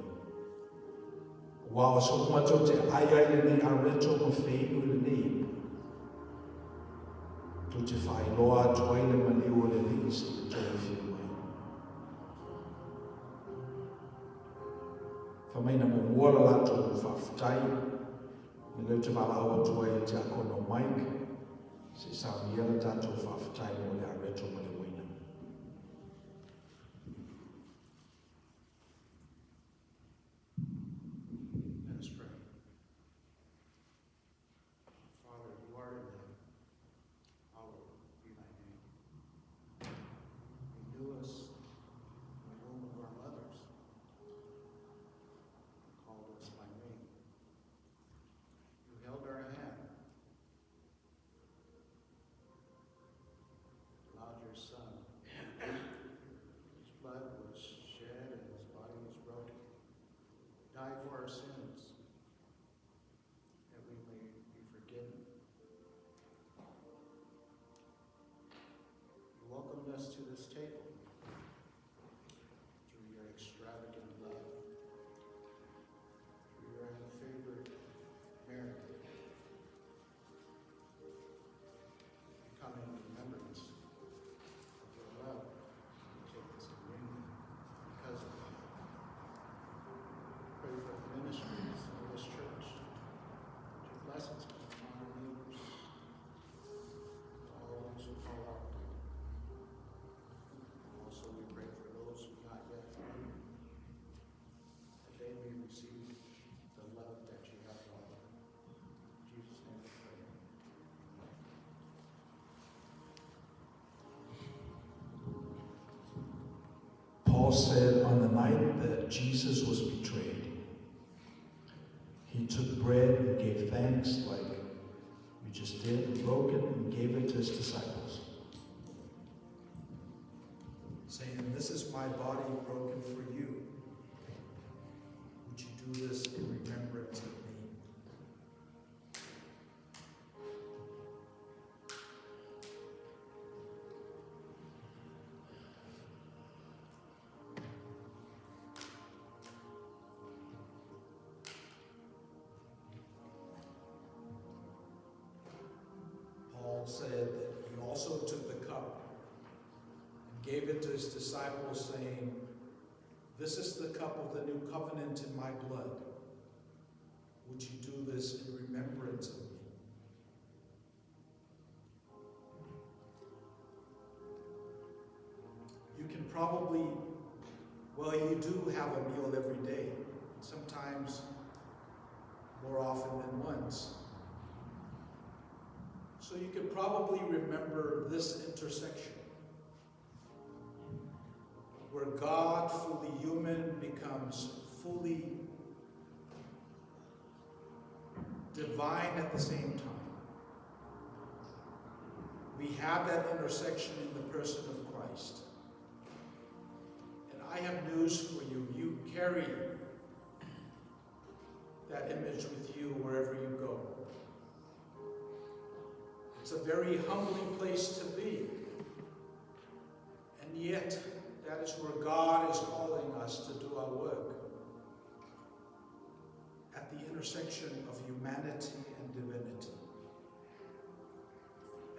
Aua o aso uma tou te ai ai lenei areto ma feinu i lenei ipu, tou te faailoa atu ai le maliu o le Alii seia toe afio mai. Fai mai na muamua le latou faafetai, me lea ou te valaau atu ai i le tiakono Mike, se i saunia le tatou faafetai mo le areto ma le uaina. Let us pray. Father, who art in heaven, hallowed be thy name. Renew us in the womb of our mothers. You called us by name. You held our hand. Allowed your Son Paul said on the night that Jesus was betrayed, he took bread and gave thanks like we just did, and broke it and gave it to his disciples, saying, "This is my body broken for you. Would you do this in remembrance of me?" Paul said that he also took the cup and gave it to his disciples, saying, "This is the cup of the new covenant in my blood. Would you do this in remembrance of me?" You can probably, well, you do have a meal every day, sometimes more often than once. So you could probably remember this intersection where God, fully human, becomes fully divine at the same time. We have that intersection in the person of Christ. And I have news for you. You carry that image with you wherever you go. It's a very humbling place to be. And yet, that is where God is calling us to do our work. At the intersection of humanity and divinity.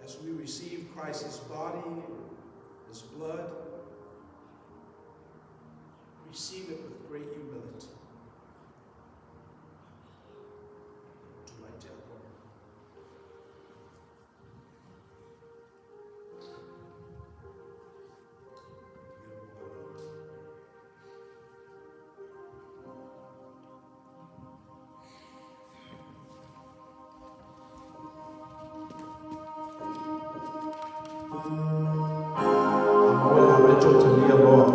As we receive Christ's body, his blood, receive it with great humility. Do I tell them? Amoe a Rachel Talia Loa.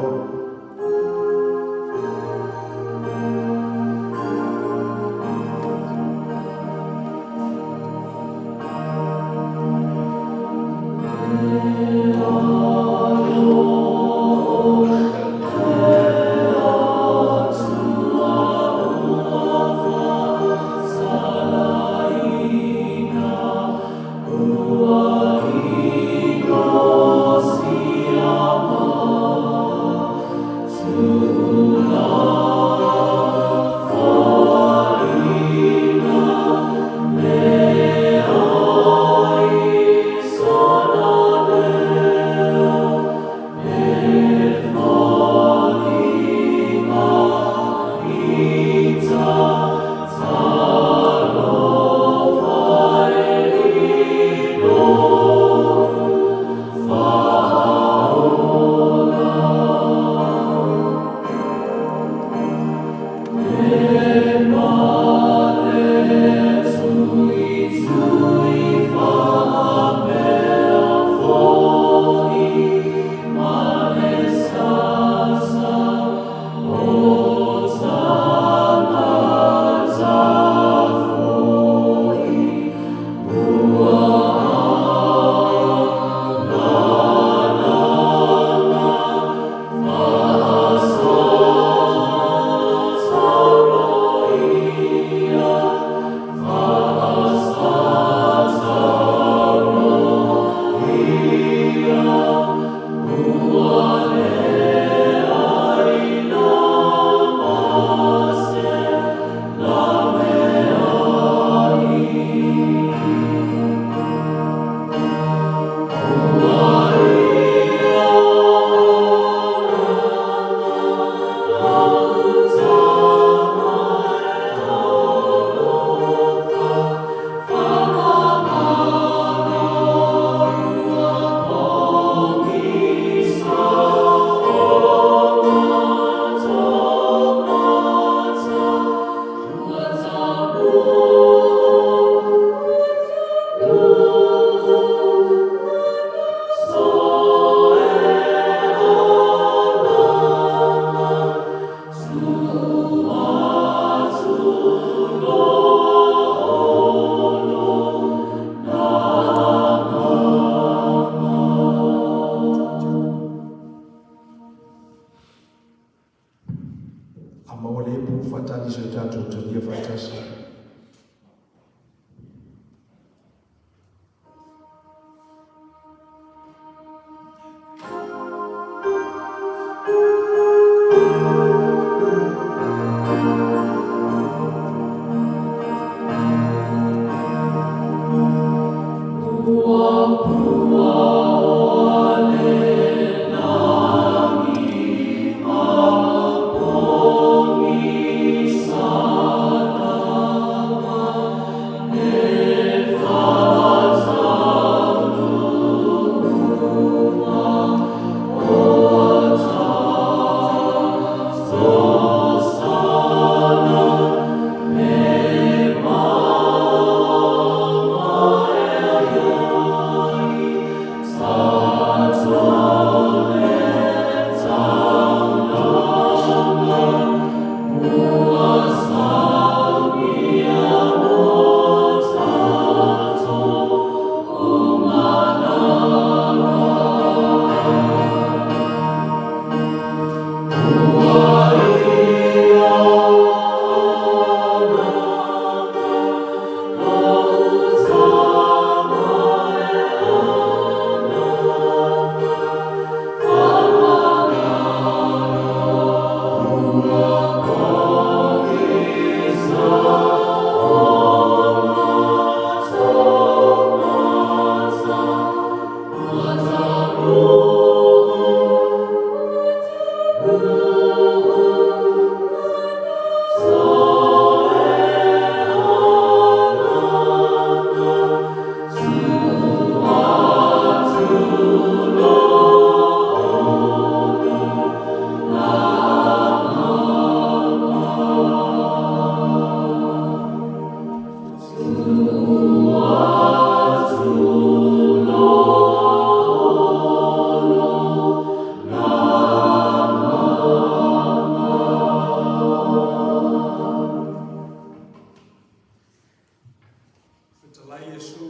Fetalai Iesu,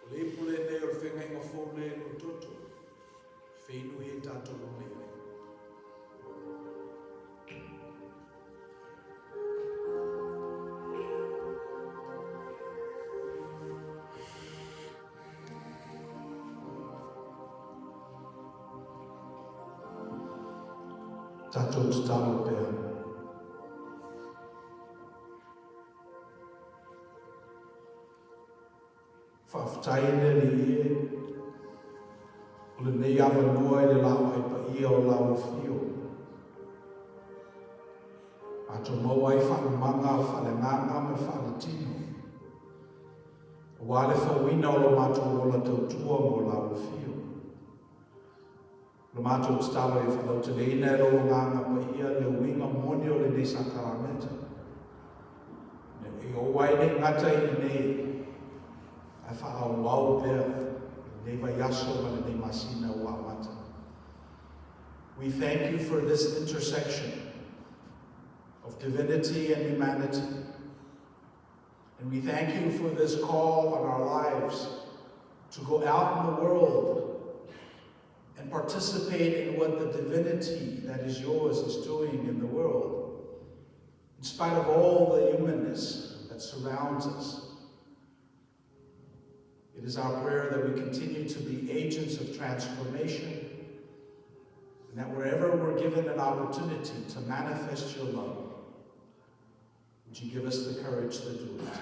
o le ipu lenei o le feagaiga fou lea i lou toto, e feinu ia i tatou uma i ai. Tatou tatalo pea. Faafetai le Alii e, o lenei avanoa i le laoai paia o lau afio. Matou maua ai faalumaga faaleagaga ma le faaletino, aua le fauina o lo matou ola tautua mo lau afio. O le matou tatalo ia faalauteleina e lou Agaga Paia le uiga moni o lenei sakaramenta, ina ia ou ai nei gata i inei, ae faaauau pea i lenei vaiaso ma lenei masina ua amata. We thank you for this intersection of divinity and humanity. And we thank you for this call on our lives to go out in the world and participate in what the divinity that is yours is doing in the world, in spite of all the humanness that surrounds us. It is our prayer that we continue to be agents of transformation, and that wherever we're given an opportunity to manifest your love, would you give us the courage to do it?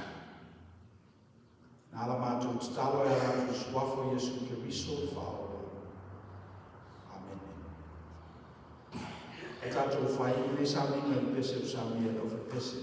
Na la matou tatalo e ala atu i le suafa o Iesu Keriso le Faaola. Amene. E tatou fai i lenei sauniga i le pese o saunia e le aufai-pese.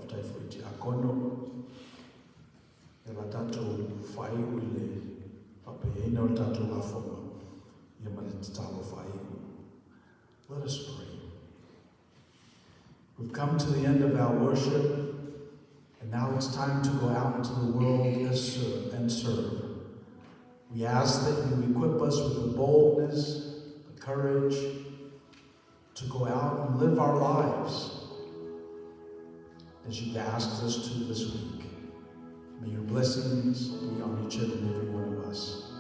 Faafetai foi i tiakono ia la tatou faaiu i le faapaiaina o le tatou lafoga ia ma le tatalo faaiu. Let us pray. We've come to the end of our worship, and now it's time to go out into the world and serve. We ask that you equip us with the boldness, the courage to go out and live our lives as you've asked us to this week. May your blessings be on each and every one of us.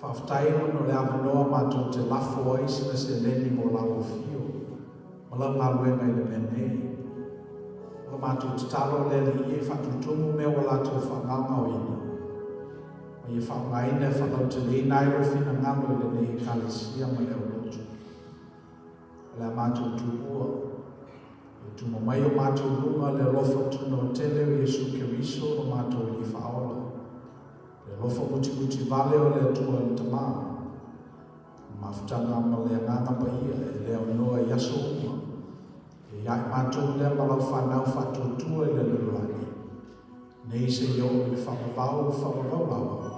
Faafetai ona o le avanoa matou te lafo ai sina seleni mo lau afio ma lau galuega i le mea nei. O la matou tatalo le Alii e faatutumu mea ua latou faagaogaoina. Ma ia faaaogaina e faalauteleina ai lou finagalo i lenei Ekalesia ma le aulotu. O le a matou tuua, ia tuma mai o matou luga le alofa tunoatele o Iesu Keriso lo matou Alii Faaola, le alofa mutimuti vale o le Atua le Tama, le mafutaga ma le Agaga Paia e le aunoa i aso uma, ia ia i matou lea ma lau fanau faatuatua i le lalolagi, nei seia oo i le faavavau o faavavau lava.